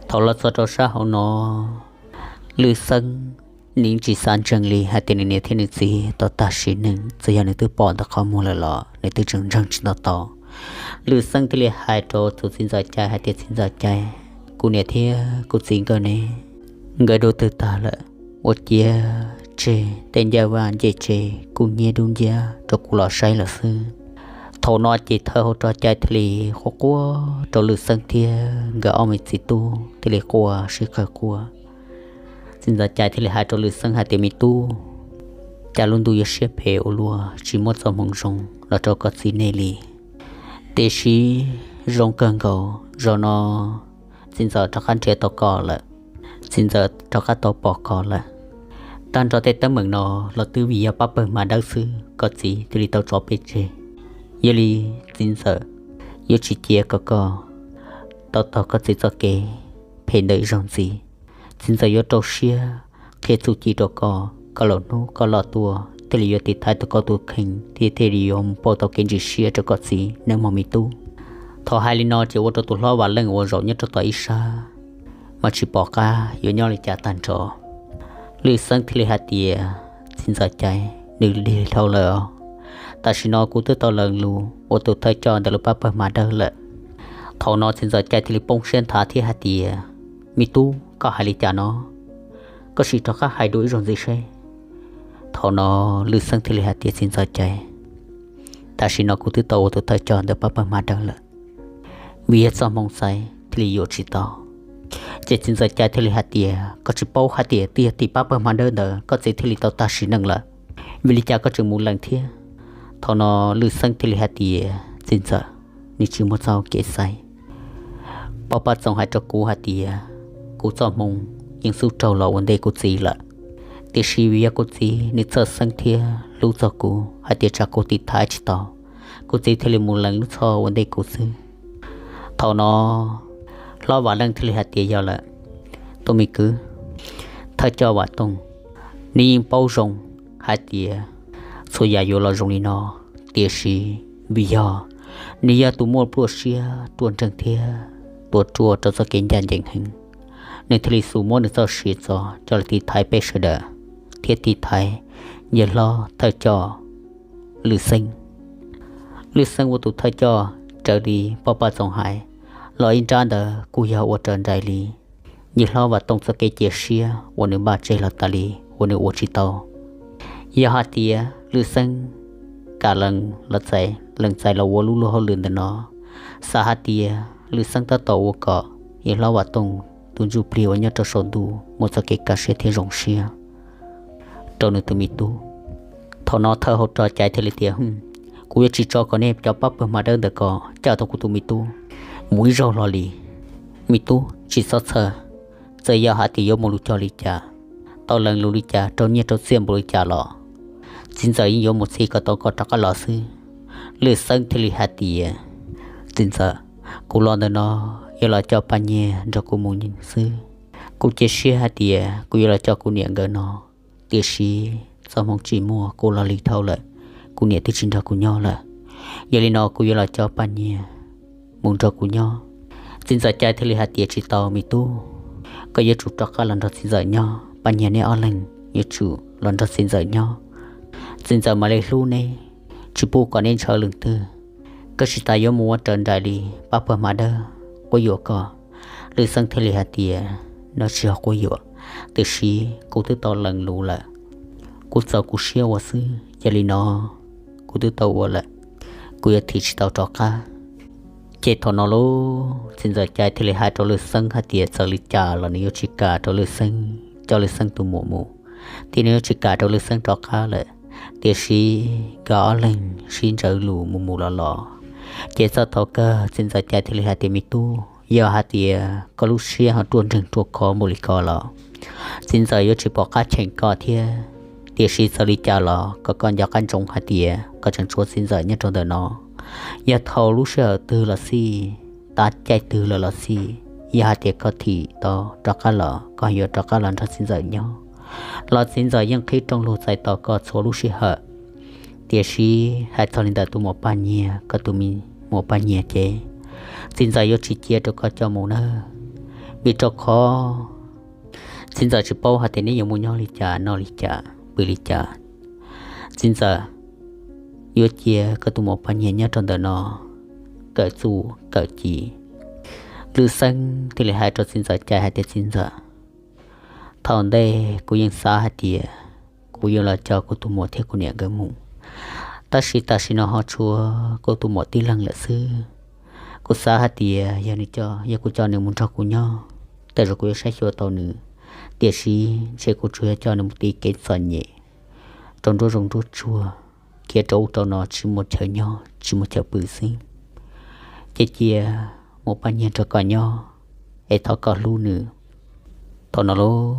Thaum los txog rau sab hauv no, Lwm Xeeb nws tsis xav ntseeg li hais tias nws niam thiab nws txiv tau tag sim neej, txawm yog nws twb pom ntawm qhov muag lawm los nws twb tseem ntseeg tsis tau tau. Lwm Xeeb thiaj li hais rau tus txiv ntxawm Cai hais tias, txiv ntxawm Cai, kuv niam thiab kuv txiv nkawd ne, nkawd dua twg tag lawm? Ua ciav tseg tej ncaj vaj ncej tsev kub hnyiab dub nciab rau kuv los saib lawm xwb. Thaum no ces thawj hauv rog Cai thiaj li quaj quaj rau Lwm Xeeb thiab nkawd ob me txiv tub thiaj li quaj sib qawg quaj. Txiv ntxawm Cai thiaj li hais rau Lwm Xeeb hais tias, me tub, cas lub ntuj yuav siab phem ua luaj, tsis muab txoj hmoo zoo los rau koj txiv nej li. Tiam sis zoo kawg nkaus, zaum no txiv ntxawm rov qab nrhiav tau koj lawm, txiv ntxawm rov qab tau pom koj lawm. Tag nrho tej teeb meem no los twb vim yog pab pawg hma dawb xwb, koj txiv thiaj li tau tso peb tseg. Yog li txiv ntxawm yuav tsis cia kom koj tau taug koj txiv txoj kev phem ntawd ib zaug ntxiv. Txiv ntxawm yuav rau siab qhia txuj ci rau koj, kom lwm hnub koj loj tuaj thiaj li yuav tiv thaiv tau koj tus kheej thiab thiaj li yuav mus pauj tau kev ntsim siab rau koj txiv nawb mog me tub. Thaum hais li no ces ua rau tus hlob Vam Leej uas zaum nyob rau tom ib sab mas tsis pom qab yuav nyob li cas tag nrho. Lwm Xeeb thiaj li hais tias, txiv ntxawm Cai, nws lig dhau lawm os. Tam sim no kuv twb tau lees lus ua tus thawj coj ntawm lub pab pawg hma dawb lawm. Thaum no txiv ntxawm Cai thiaj li poob siab nthav thiab hais tias, me tub, koj hais li cas no? Koj sim rov qab hais dua ib zaug ntxiv seb. Thaum no Lwm Xeeb thiaj li hais tias, txiv ntxawm Cai, tam sim no kuv twb tau ua tus thawj coj ntawm pab pawg hma dawb lawm, vim yog txoj hmoo xaiv thiaj li yuav tsis tau. Ces txiv ntxawm Cai thiaj li hais tias, koj tsis paub hais tias twb yog tim pab pawg hma dawb ntawd koj txiv thiaj li tau tag sim neej lawm, vim li cas koj tseem mus lees thiab? Thaum no Lwm Xeeb thiaj li hais tias, txiv ntxawm, nws tsis muaj txoj kev xaiv. Pog Paj Txoos hais rau kuv hais tias kuv txoj hmoo yeej xub raug los ua ntej kuv txiv lawm, tiam sis vim yog kuv txiv nws txawj xeeb thiab hlub txog kuv hais tias tsam kuv tiv thaiv tsis tau, kuv txiv thiaj li mus lees lub txhoj ua ntej kuv xwb. Thaum no hlob Vam Leej thiaj li hais tias, yog lawm, tus me kwv, thawj coj Vam Tooj, nws yeej paub zoo hais tias txhua yam yuav los zoo li no, tiam sis vim yog nws yog tus muaj pluaj siab ruaj nreeg thiab tuav ruaj rau txoj kev ncaj ncees heev, nws thiaj li xus muab nws txoj sia txo coj los tiv thaiv peb sawv daws thiab tiv thaiv yawg hlob thawj coj Lwm Xeeb. Lwm Xeeb ua tus thawj coj raws li Pog Paj Txoos hais los ib nrab ntawd kuj yog ua raws nraim li yawg hlob Vam Tooj txoj kev cia siab uas nws npaj tseg los tas li uas nws ua tsis tau. Yog hais tias Lwm Xeeb kam lees los txais, lees txais los ua lub luag hauj lwm ntawm no, xav hais tias Lwm Xeeb tab tom ua kom yawg hlob Vam Tooj tus ntsuj plig uas nyob rau saum ntuj muaj txoj kev kaj siab thiab zoo siab rau nws tus me tub. Thaum no thawj hauv rog Caiv thiaj li tias, kuv yuav tsis tso kom nej cov pab pawg hma dawb ntawm ko cawm tau kuv tus me tub mus ib zaug hlo li. Me tub, tsis txhob txhawj, txawm yog hais tias yuav mus lus cog li cas, tau lees lus li cas, rau nyiaj rau txiaj npaum li cas los txiv ntxawm yeej yuav mus txhij kom tau koj rov qab los xwb. Lwm Xeeb thiaj li hais tias, txiv ntxawm, kuv los ntawm no yuav los coj Paj Nyiag nrog kuv mus xwb. Kuv cia siab hais tias kuv yuav los coj kuv niam nkawd no, tiam sis txoj hmoo tsis muaj, kuv los lig dhau lawm, kuv niam twb tsis nrog kuv nyob lawm. Yog li no kuv yuav los coj Paj Nyiag mus nrog kuv nyob. Txiv ntxawm Caiv thiaj li hais tias, tsis tau me tub, Koj yuav tsum rov qab los nrog txiv ntxawm nyob, Paj Nyiag neb ob leeg yuav tsum los nrog txiv ntxawm nyob. Txiv ntxawm mam li hlub neb, tsis pub kom neb ntshaw leej twg. Koj tsis tas yuav mus ua raws nraim li pab pawg hmab dawb quab yuam koj. Lwm Xeeb thiaj li hais tias, no tsis yog quab yuam, tiam sis kuv twb tau lees lus lawm, kuv txaus kuv siab ua xwb. Yog li no kuv twb tau ua lawm, kuv yuav thim tsis tau rov qab. Ces thaum no lauj, txiv ntxawm Cai thiaj li hais rau Lwm Xeeb hais tias txawm li cas los nws yuav tsis kam rau Lwm Xeeb coj Lwm Xeeb tus muam mus, thiab nws yuav tsis kam rau Lwm Xeeb rov qab lawm. Tiam sis nkawd ob leeg sib ntsawv lus mus mus los los, ces txog thaum kawg txiv ntxawm Cai thiaj li hais tias, me tub, yog hais tias koj lub siab ho ruaj nreeg ruaj khov npaum li ko los txiv ntxawm yuav tsis pom qab cheem koj thiab. Tiam sis txawm li cas los kom koj nco qab ntsoov hais tias koj tseem tshuav txiv ntxawm nyob rau ntawm no. Yog thaum lub sij hawm twg los xij, tav caij twg lawm los xij, yog hais tias koj thim tau rov qab los koj yuav rov qab los nrog txiv ntxawm nyob, los txiv ntxawm yeej qhib rooj lug txais tos koj txhua lub sij hawm. Tiam sis hais txog li ntawm tus muam Paj Nyiag, koj tus me muam Paj Nyiag ces txiv ntxawm yuav tsis cia rau koj coj mus nawb, vim rau qhov txiv ntxawm tsis paub hais tias neb yuav mus nyob li cas noj li cas pw li cas. Txiv ntxawm yuav cia koj tus muam Paj Nyiag nyob rau ntawm no kawm txuj kawm ci. Lwm Xeeb thiaj li hais rau txiv ntxawm Cai hais tias, txiv ntxawm, thaum ntej kuv yeej xav hais tias kuv yuav los coj kuv tus muam thiab kuv niam nkawd mus, tab sis tam sim no ho tshuav kuv tus muam tib leeg lawm xwb. Kuv xav hais tias yog nws coj, yog kuv coj nws mus nrog kuv nyob, tej zaum kuv yuav saib xyuas tau nws, tiam sis ntshe kuv tsuas yog coj nws mus tiv kev txom nyem rau nruab zoov nruab tsuag, khiav rau ub rau no tsis muaj chaw nyob tsis muaj chaw pw xwb. Ces cia muam Paj Nyiag nrog koj nyob, es thov koj hlub nws. Thaum no lauj,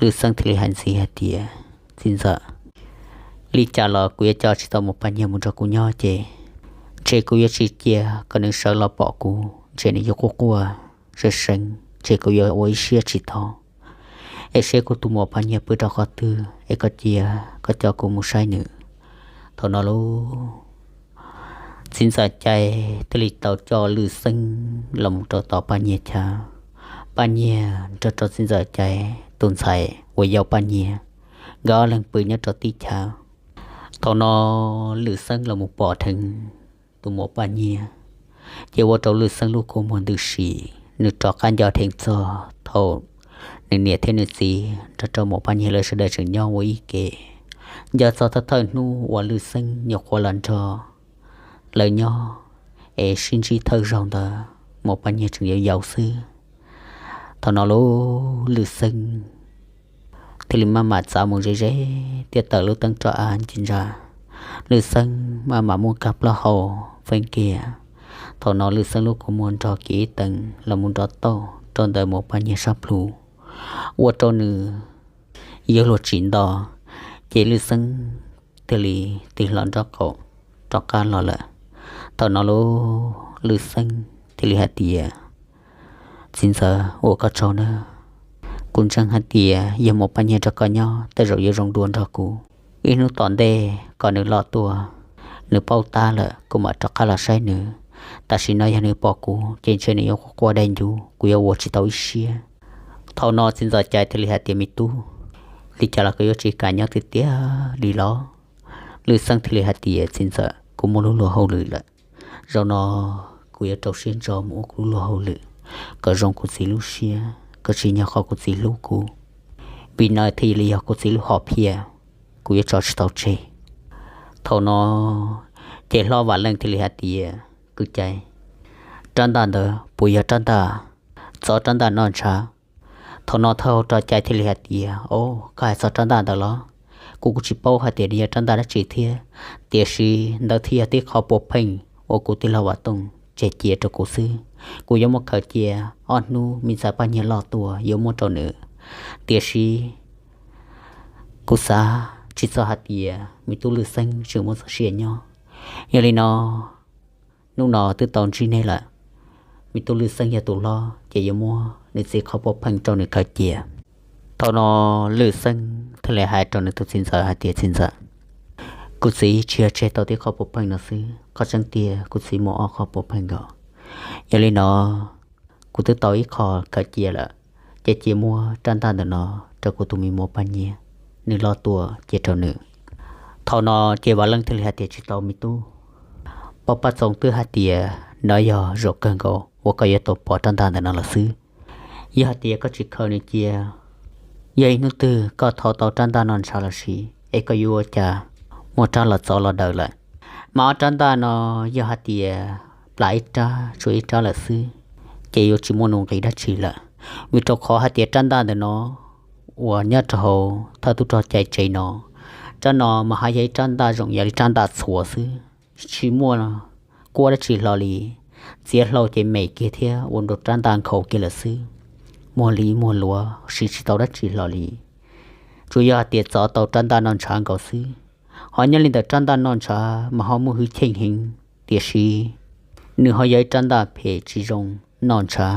Lwm Xeeb thiaj li hais ntxiv hais tias, txiv ntxawm, li cas los kuv yuav coj tsis tau muam Paj Nyiag mus nrog kuv nyob ces ntshe kuv yuav tsis cia kom nws sawv los pom kuv, ntshe nws yuav quaj quaj seev seev, ntshe kuv yuav ua ib siab tsis tau. Es seb kuv tus muam Paj Nyiag pw rau qhov twg es koj cia koj coj kuv mus saib nws. Thaum no lauj, txiv ntxawm Cai thiaj li tau coj Lwm Xeeb los mus rau tom Paj Nyiag chaw. Paj Nyiag nrog rau txiv ntxawm Cai tus ntxhais uas yau Paj Nyiag, nkawd ob leeg pw nyob rau tib chaw. Thaum no Lwm Xeeb los mus pom dheev tus muam Paj Nyiag, ces ua rau Lwm Xeeb lub kua muag ntws si, nws rov qab nco dheev txog thaum nws niam thiab nws txiv nrog rau muam Paj Nyiag lawv sawv daws tseem nyob ua ib ke. Nco txog thawj thawj hnub uas Lwm Xeeb nyuam qhuav los nrog lawv nyob es sib ntsib thawj zaug ntawd muam Paj Nyiag tseem yau yau xwb. Thaum no lauj, Lwm Xeeb thiaj li maj mam txav mus ze ze thiab tawm lub teeb roj av ntsis ntsa. Lwm Xeeb maj mam muab kab plaub hau feeb kiag. Thaum no Lwm Xeeb lub kua muag nrog kiag ib teev los mus nrov tauj rau ntawm muam Paj Nyiag sab plhu, ua rau nws yuav luag tsim nto, ces Lwm Xeeb thiaj li tig hlo nraub qaum rov qab los lawm. Thaum no lauj, Lwm Xeeb thiaj li hais tias, txiv ntxawm, ua koj tsaug nawb. Kuv ntseeg hais tias yog muam Paj Nyiag nrog koj nyob tej zaum yuav zoo dua nrog kuv. Ib hnub tom ntej kom nws loj tuaj, nws paub tab lawm kuv mam rov qab los saib nws. Tam sim no yog nws pom kuv ces ntshe nws yuav quaj quaj dai ncuv, kuv yuav ua tsis tau ib siab. Thaum no txiv ntxawm Cai thiaj li hais tias, me tub, li cas los koj yuav tsis kam nyob tiag tiag li los? Lwm Xeeb thiaj li hais tias, txiv ntxawm, kuv muaj lub luag hauj lwm lawm. Zaum no kuv yuav rau siab ntso mus ua kuv lub luag hauj lwm kom zoo kuv txiv lub siab, kom tsim nyog qhov kuv txiv hlub kuv, vim no thiaj li yog kuv txiv lub hom phiaj, kuv yuav tso tsis tau tseg. Thaum no ces hlob Vam Leej thiaj li hais tias, kwv Cai, rab ntaj ntawd puas yog rab ntaj, txov rab ntaj noj ntshav? Thaum no thawj hauv rog Cai thiaj li hais tias, o, koj hais txog rab ntaj ntawd los? Kuv kuj tsis paub hais tias nws yog rab ntaj dab tsi thiab, tiam sis ntawd thiaj yog tib qho puav pheej uas kuv tij laug Vam Tooj tseg cia rau kuv xwb. Kuv yuav muab khaws cia ob hnub me ntxhais Paj Nyiag loj tuaj yuav muab rau nws, tiam sis kuv xav tsis txog hais tias me tub Lwm Xeeb tseem muaj txoj sia nyob. Yog li no, hnub no twb tau ntsib neb lawm, me tub Lwm Xeeb yog tus hlob ces yuav muab nws txiv qhov puav pheej rau nws khaws cia. Thaum no Lwm Xeeb thiaj li hais rau nws tus txiv ntxawm hais tias, txiv ntxawm, kuv txiv tsis yog tseg tau tib qhov puav pheej no xwb, qhov tseeb tiag kuv txiv muaj ob qhov puav pheej nkaus. Yog li no, kuv twb tau ib qho khaws cia lawm, ces cia muab rab ntaj ntawm no rau kuv tus me muam Paj Nyiag, nws loj tuaj cia rau nws. Thaum no ces Vam Leej thiaj li hais tias, Tsis tau me tub, pog Paj Txoos twb hais tias no yog zaum kawg nkaus uas koj yuav tau pom rab ntaj ntawm no lawm xwb. Yog hais tias koj tsis khaws nws cia, yog ib hnub twg koj thau tau rab ntaj no ntshav los sis es koj yuav ua cas muaj rab los txov los daws lawm. Mas ob rab ntaj no yog hais tias plam ib rab tshuav ib rab lawm xwb, ces yuav tsis muaj nuj nqis dab tsi lawm. Vim rau qhov hais tias rab ntaj ntawm no uas nyob rau hauv thawj tub rog Cai tsev no, rab no mas haj yog ib rab ntaj zoo yam li rab ntaj txhuas xwb, tsis muaj kuab dab tsi hlo li. Txiav hlau ces me kiag thiab ua rau rab ntaj nkhaus kiag lawm xwb, muag li muag luav siv tsis tau dab tsi hlo li. Tsuas yog hais tias txov tau rab ntaj no ntshav nkaus xwb. Ho nyob li ntawm rab ntaj no ntshav mas ho muaj hwj chim heev, tiam sis nws ho yog ib rab ntaj phem tsis zoo noj ntshav,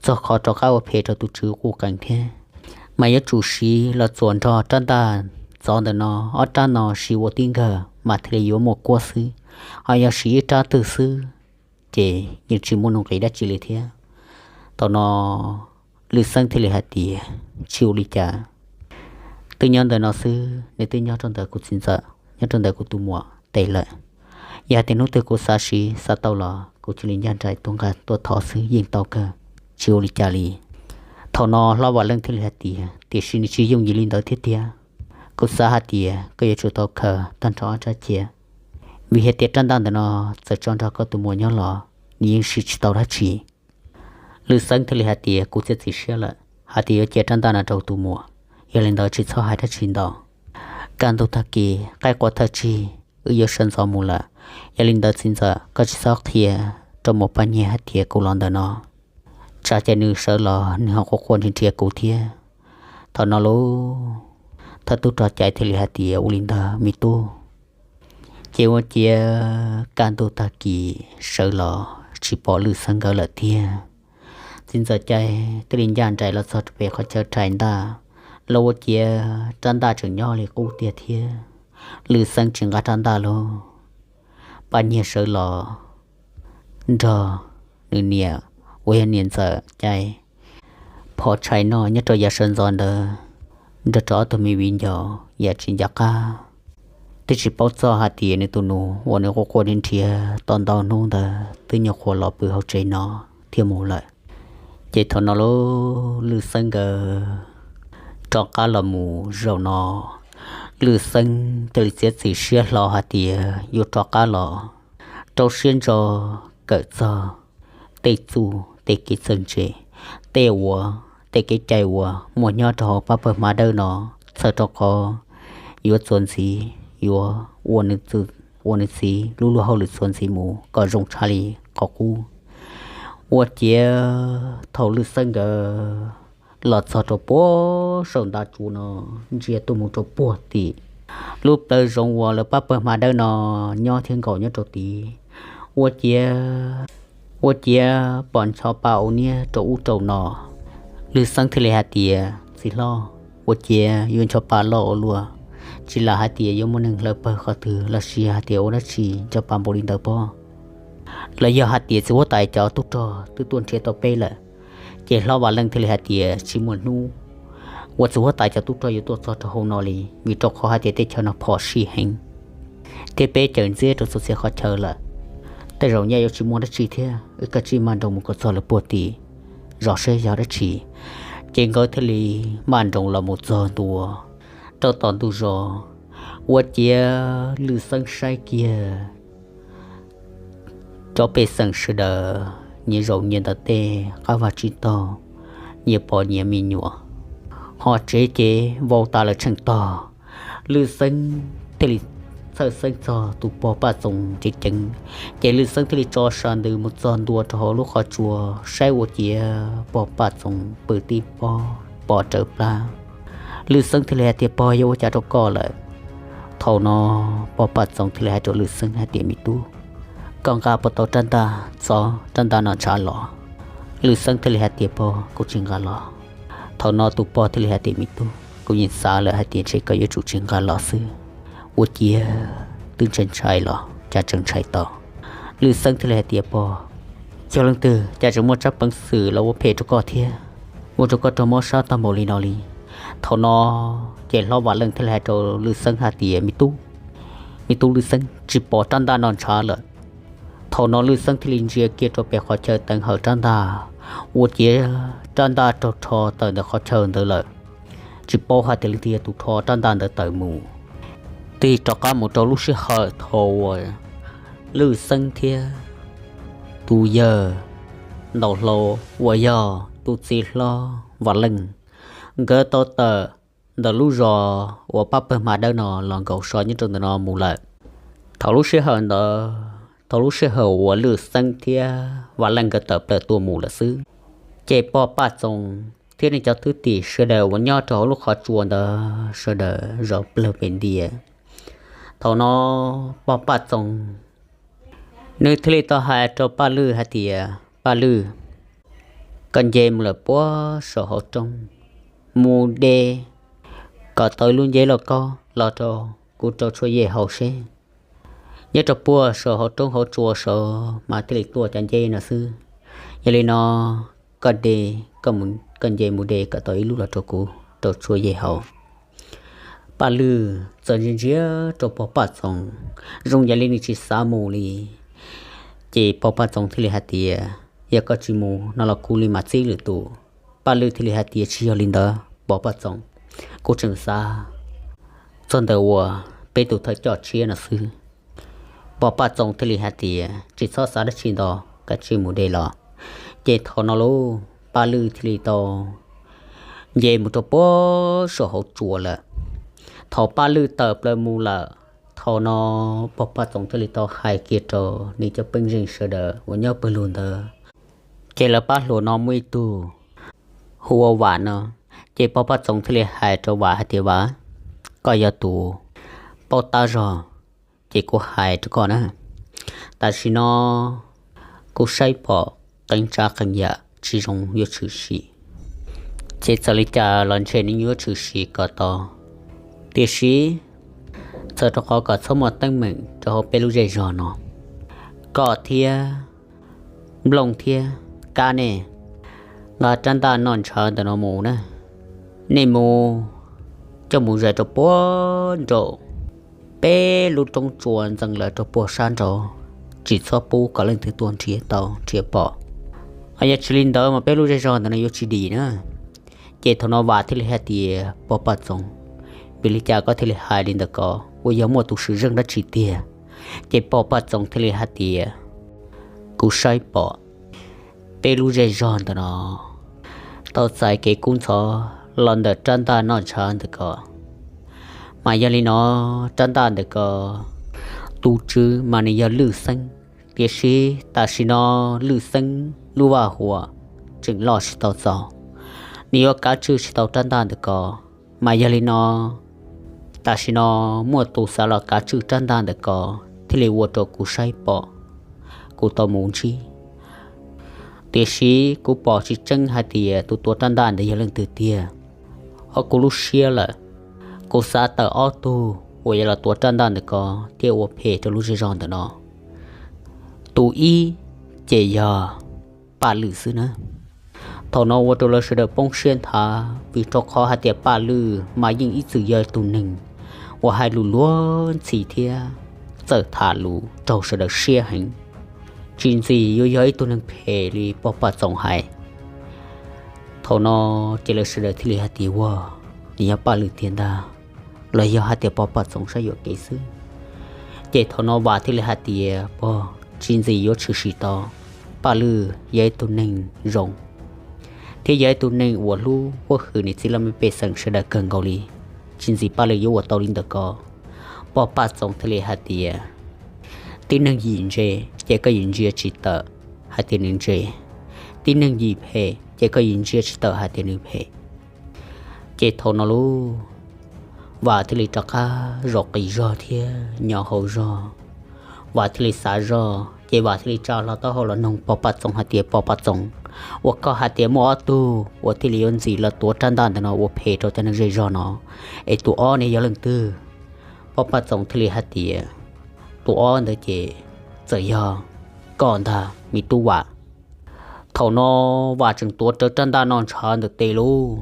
txog qhov rov qab ua phem rau tus tswv quj qees thiab. Mas yuav tsum siv los txuas nrog rab ntaj txov ntawm no, ob rab no siv ua tib nkawg mas thiaj li yuav muaj kuab xwb. Ho yog siv ib rab twg xwb ces yeej tsis muaj nuj nqis dab tsi li thiab. Thaum no Lwm Xeeb thiaj li hais tias, Tsis ua li cas, twb nyob ntawm no xwb, nws twb nyob rau ntawm kuv txiv ntxawm, nyob rau ntawm kuv tus muam tes lawm. Yog hais tias hnub twg kuv xav siv xav tau los kuv cia li ncaj nraim tuaj nqa tuaj thov xwb, yeej tau kawg, tsis ua li cas li. Thaum no hlob Vam Leej thiaj li hais tias, Tiam sis nws tsis yooj yim li ntawd thiab tiag. Kuv xav hais tias koj yuav tsum tau khaws tag nrho ob rab cia, vim hais tias rab ntaj ntawm no txawm tso nrog koj tus muam nyob los nws yeej siv tsis tau dab tsi. Lwm Xeeb thiaj li hais tias, Kuv txiav txim siab lawm hais tias yuav cia rab ntaj no rau tus muam, yog li ntawd tsis txhob hais dab tsi ntau. Kaj ntug tag kis qaib qua thawj tsig, wb yuav sawv ntxov mus lawm. Yog li ntawd txiv ntxawm, koj tsis txhob qhia rau muam Paj Nyiag hais tias kuv los ntawm no, tsam ces nws sawv los nws ho quaj quaj nrhiav nrhiav kuv thiab. Thaum no lauj, thawj tub rog Cai thiaj li hais tias, Ua li ntawd me tub, ces ua ciav kaj ntug tag kis sawv los tsis pom Lwm Xeeb nkawd lawm tiag. Txiv ntxawm Cai thiaj li ncaj nraim los txog rau pem qhov chaw rhais ntaj, los ua ciav rab ntaj tseem nyob li qub tiag thiab. Lwm Xeeb tsis nqa rab ntaj lauj. Paj Nyiag sawv los nrog nws niam uas yog niam ntxawm Cai phom tshais noj nyob rau yav sawv ntxov ntawd, nrog rau ob tug me viv ncaus yam tsis nco qab, twb tsis paub txog hais tias nws tus nus uas nws quaj quaj nrhiav nrhiav tau ntau hnub ntawd twb nyuam qhuav los pw hauv tsev no thiab mus lawm. Ces thaum no lauj, Lwm Xeeb nkawd rov qab los mus zaum no, Lwm Xeeb thiaj li txiav txim siab hlo hais tias yuav rov qab los rau siab ntso kawm txog tej txuj tej kev txawj ntse, tej uas tej kev cai uas muaj nyob rau hauv pab pawg hma dawb no, txhawm rau qhov yuav txuas ntxiv, yuav ua nws txwj ua nws txiv lub luag hauj lwm txuas ntxiv mus kom zoo tshaj li qhov qub. Ua ciav thaum Lwm Xeeb nkawd los txog rau puag saum ntav tsuv no, ntsia tuaj mus rau puag tim lub plawv zoov uas lawv pab pawg hma dawb no nyob thiab nkaum nyob rau tid, ua ciav, ua ciav pom ncho pa ua niab rau ub rau no. Lwm Xeeb thiaj li hais tias, Txiv hlob, ua ciav yuav ncho pa loj ua luaj, tsis lam hais tias yuav muaj neeg hlawv pawg qhov twg los sis hais tias ua dab tsi ncho pa npaum li ntawd pob? Los yog hais tias txiv huab tais cov tub rog twb tuaj nrhiav tau peb lawm? Ces hlob Vam Leej thiaj li hais tias, Tsis muaj hnub uas txiv huab tais cov tub rog yuav tuaj txog rau hauv no li, vim rau qhov hais tias teb chaws no phom sij heev thiab peb cawm ntxiab rau txhua txhia qhov chaw lawm. Tej zaum nyaj yuav tsis muaj dab tsi thiab, wb kav tsij maj nroos mus kom txog lawv puag tim zos saib yog dab tsi. Ces nkawd thiaj li maj nroos los mus txog ntua rau tom ntug zos. Ua ciav Lwm Xeeb saib kiag cov pej xeem sawv daws nyias zaum nyias ntawm tej qab vaj tsib taug, nyias pom nyias me nyuam, ho tsev ces vau tas lawm tsheej tog. Lwm Xeeb thiaj li txhawj xeeb txog tus pog Paj Txoos ceev ceev, ces Lwm Xeeb thiaj li tso sa ntws mus txog ntua rau hauv lub qhov tsua saib ua ciav pog Paj Txoos pw tib pob pom rawv plab. Lwm Xeeb thiaj li hais tias, Pog, yog ua cas rau koj lawm? Thaum no pog Paj Txoos thiaj li hais rau Lwm Xeeb hais tias, Me tub, koj nqa puas tau rab ntaj txov rab ntaj no ntshav los? Lwm Xeeb thiaj li hais tias, Pog, kuv tsis nqa los. Thaum no tus pog thiaj li hais tias, Me tub, kuv yeej xav lawm hais tias ntshe koj yuav tsum tsis nqa los xwb, ua ciav twb ntshai ntshai los cas tseem ntshai tau. Lwm Xeeb thiaj li hais tias, Pog, Yog leej twg cas tseem muaj tsab peev xwm los ua phem rau koj thiab ua rau koj raug mob sab tag npaum li no li? Thaum no ces hlob Vam Leej thiaj li hais rau Lwj Xeeb hais tias, Me tub, me tub Lwj Xeeb, tsis pom rab ntaj noj ntshav lawm. Thaum no Lwj Xeeb thiaj li ntsia kiag rau pem qhov chaw teev hawm rab ntaj, ua ciav rab ntaj raug rho tawm ntawm qhov chaw ntawd lawm. Tsis paub hais tias leej twg yog tus rho rab ntaj ntawd tawm mus. Tig rov qab mus rau lub sij hawm thaum uas Lwj Xeeb thiab tus yawg ntaus hlau uas yog tus txiv hlob Vam Leej, nkawd tau tawm ntawm lub zos uas pab pawg hma dawb no los nkaum so nyob rau ntawm no mus lawm. Thaum lub sij hawm ntawd, thaum lub sij hawm uas Lwj Xeeb thiab Vam Leej nkawd tawm plaws tuaj mus lawm xwb, ces Pog Paj Txoos thiab nej cov thwj tim sawv daws uas nyob rau hauv lub qhov tsua ntawd sawv daws zov plawg pem ntias. Thaum no Pog Paj Txoos nws thiaj li tau hais rau Paj Lwj hais tias, Paj Lwj, koj nce mus lawm puag saum hauv roob, mus de kom tau ib lub nceb lauj kaub los rau kuv rau tshuaj yej haus seb. Nyob rau puag saum hauv roob hauv tsua saud mas thiaj li tuaj cov nceb no xwb. Yog li no, koj de, koj nce mus de kom tau ib lub los rau kuv rau tshuaj yej haus. Paj Lwj txawm ntsia ntsia rau Pog Paj Txoos, zoo yam li nws tsis xav mus li. Ces Pog Paj Txoos thiaj li hais tias, Yog koj tsis mus no los kuv li mam txib lwm tus. Paj Lwj thiaj li hais tias, Tsis yog li ntawd Pog Paj Txoos, kuv tseem xav txog ntawm uas peb tus thawj coj tshiab no xwb. Pog Paj Txoos thiaj li hais tias, Tsis txhob xav dab tsi ntau, kav tsij mus de los. Ces thaum no lauj, Paj Lwj thiaj li tau nce mus rau puag saum hauv tsua lawm. Thaum Paj Lwj tawm plaws mus lawm, thaum no Pog Paj Txoos thiaj li tau hais kiag rau nws cov pej xeem sawv daws uas nyob pawg lug ntawd, ces lawv pab hluas no muaj ib tug hu ua Vam no. Ces Pog Paj Txoos thiaj li hais rau Vam hais tias, Vam, koj yog tus paub tab zog, ces kuv hais rau koj na, tam sim no kuv saib pom qee tsav qee yam tsis zoo yuav tshwm sim, ces txawm li cas los ntshe nws yuav tshwm sim kom tau. Tiam sis txawm rau qhov kom txhob muaj teeb meem rau hauv peb lub zej zog no, koj thiab Nplooj thiab Kab nej nqa rab ntaj noj ntshav ntawm no mus na. Nej mus coj mus zais rau puag nraum peb lub roob tsua ntxeev lawm rau puag sab nraud, tsis txhob pub kom leej twg tuaj nrhiav tau nrhiav pom. Ho yog tsis li ntawd mas peb lub zej zog ntawm no yuav tsis dim na. Ces thaum no Vam thiaj li hais tias, Pog Paj Txoos, vim li cas koj thiaj li hais li ntawd ko? Uas yog muaj tus swm zeej dab tsi tiag? Ces Pog Paj Txoos thiaj li hais tias, Kuv saib pom peb lub zej zog ntawm no tau txais kev kub ntxhov los ntawm rab ntaj noj ntshav ntawm ko. Mas yog li no, rab ntaj ntawm ko tus tswv mas nws yog Lwj Xeeb, tiam sis tam sim no Lwj Xeeb lub vaj huam tseem loj tsis tau txaus, nws yuav kav tswj tsis tau rab ntaj ntawm ko. Mas yog li no, tam sim no muaj tus xav los kav tswj rab ntaj ntawm ko thiaj li ua rau kuv saib pom, kuv tau mus ntsib. Tiam sis kuv pom tsis tseeb hais tias tus tuav rab ntaj ntawd yog leej twg tiag. Hauv kuv lub siab lawm, kuv xav tawm ob tug uas yuav los tuav rab ntaj ntawm ko thiab ua phem rau lub zej zog ntawm no. Tus ib ces yog Paj Lwj xwb na. Thaum no ua rau lawv sawv daws poob siab nthav, vim rau qhov hais tias Paj Lwj mas yeej ib txwm yog tus neeg uas hais lus luag ntxhi thiab txawj tham lus raug sawv daws siab heev, tsis ntxim yuav yog ib tug neeg phem li Pog Paj Txoos hais. Thaum no ces lawv sawv daws thiaj li hais tias, Ua, nws yog Paj Lwj tiag ntag, los yog hais tias Pog Paj Txoos saib yuam kev xwb? Ces thaum no Vam thiaj li hais tias, Pog, tsis ntxim yuav tshwm sim tau. Paj Lwj yog ib tug neeg zoo thiab yog ib tug neeg uas hlub quab hwm niam txiv laj mej pej xeem sawv daws kawg nkaus li, tsis ntxim Paj Lwj yuav ua tau li ntawm ko. Pog Paj Txoos thiaj li hais tias, Tib neeg yim ntse ces koj yim ntsia tsis tawm hais tias nws ntse, tib neeg yim phem ces koj yim ntsia tsis tawm hais tias nws phem. Ces thaum no lauj, Vam thiaj li rov qab zaum qis zog thiab nyo hau zog. Vam thiaj li xav zog ces Vam thiaj li tsa hlo taub hau los noog Pog Paj Txoos hais tias, Pog Paj Txoos, uas koj hais tias muaj ob tug uas thiaj li yuav ntxim los tuav rab ntaj ntawm no ua phem rau cov neeg zej zog no, es tus ob ne yog leej twg? Pog Paj Txoos thiaj li hais tias, Tus ob ntawd ces txawm yog koj ntag me tub Vam. Thaum no Vam tseem tuav rawv rab ntaj noj ntshav ntawm tes lub,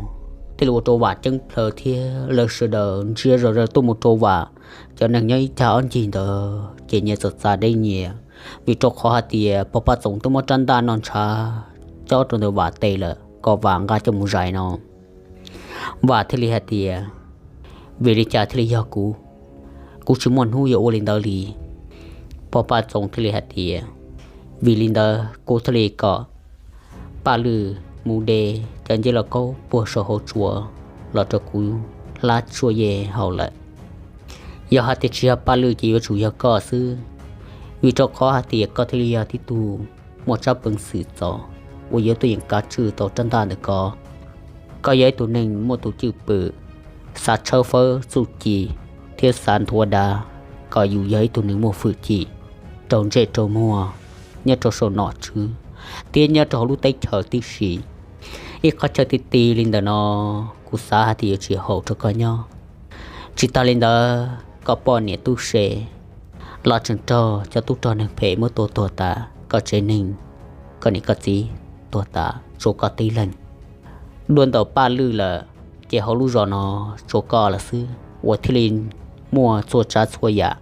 thiaj li ua rau Vam ceeb plhaws thiab lawv sawv daws ntsia zom zaws tuaj mus rau Vam. Cov neeg nyob ib cag ob ncig ntawd ces nyias txawm txav deb nyias, vim rau qhov hais tias pog Paj Txoos twb muab rab ntaj noj ntshav cob rau ntawm Vam tes lawm kom Vam nqa coj mus zais no. Vam thiaj li hais tias, vim li cas thiaj li yog kuv? Kuv tsis muaj hnub yuav ua li ntawd li. Pog Paj Txoos thiaj li hais tias, vim li ntawd kuv thiaj li kom Paj Lwm mus de cov ncej lauj kaub puag saum hauv tsua los rau kuv hlab tsuam yej haus lawm. Yog hais tias tsis yog Paj Lwm ces yuav tsum yog koj xwb, vim rau qhov hais tias koj thiaj li yog tib tug muaj tsab peev xwm txaus uas yuav tuaj yeem kav tswj tau rab ntaj ntawm ko. Koj yog ib tug neeg muaj tus cwj pwm, xav tshawb fawb txuj ci thiab xav nthuav dav kom yus yog ib tug neeg muaj hwj chim rau ntsej rau muag nyob rau saum nom tswv thiab nyob rau hauv lub teb chaws tib si. Ib qhov chaw ti ti li ntawm no kuv xav hais tias yuav tsis haum rau koj nyob. Tsis tas li ntawd koj poj niam tub se los tseem raug cov tub rog neeg phem muab tua tuag tas, koj tsev neeg, koj niam koj txiv tuag tas tshuav koj tib leeg. Dua ntawm Paj Lwm lawm ces hauv lub zos no tshuav koj lawm xwb uas thiaj li muaj txhua tsav txhua yam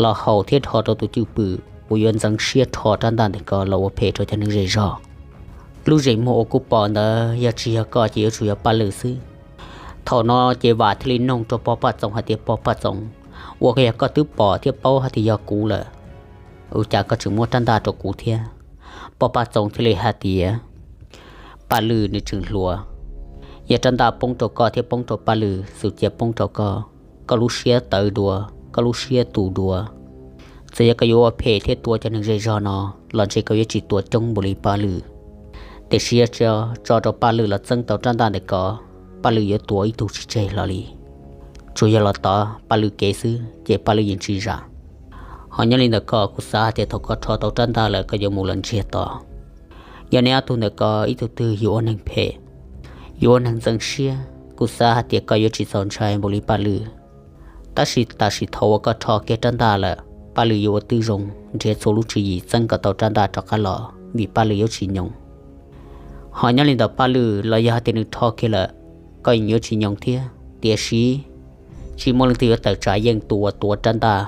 los haum thiab dhos rau tus cwj pwm uas yuav ntxeev siab rho rab ntaj ntawm ko los ua phem rau cov neeg zej zog. Lub zeem muag uas kuv pom ntawd yog tsis yog koj ces yuav tsum yog Paj Lwm xwb. Thaum no ces Vam thiaj li noog rau pog Paj Txoos hais tias, pog Paj Txoos, ua yog koj twb pom thiab paub hais tias yog kuv lawm, ua cas koj tseem muab rab ntaj rau kuv thiab? Pog Paj Txoos thiaj li hais tias, Paj Lwm nws tseem hluas, yog rab ntaj poob rau koj thiab poob rau Paj Lwm, xum cia poob rau koj, koj lub siab tawv dua, koj lub siab tu dua. Txawm yog koj yuav ua phem thiab tua cov neeg zej zog no los ntshe koj yuav tsis tua coob npaum li Paj Lwm. Tiam sis yog tso rau Paj Lwm los txeeb tau rab ntaj ntawm ko, Paj Lwm yuav tua ib tug tsis tseg hlo li. Tsuas yog los tov Paj Lwm kev xwb ces Paj Lwm yeej tsis zam. Ho nyob li ntawm ko kuv xav hais tias thaum koj rho tau rab ntaj lawm koj yuav mus los ntsiag to. Yog nej ob tug ntawm ko ib tug twg yuav ua neeg phem, yuav ua neeg ntxeev siab, kuv xav hais tias koj yuav tsis txaus ntshai npaum li Paj Lwm. Tab sis tam sim thaum uas koj rho kiag rab ntaj lawm, Paj Lwm yuav ua twb zoo nrhiav txhua lub tswv yim txeeb kom tau rab ntaj rov qab los vim Paj Lwm yuav tsis nyoos. Ho nyob li ntawm Paj Lwm los yog hais tias nws rho kiag lawm, koj yeej yuav tsis nyoos thiab. Tiam sis tsis muaj leej twg yuav tawm tsam yeej tus uas tuav rab ntaj.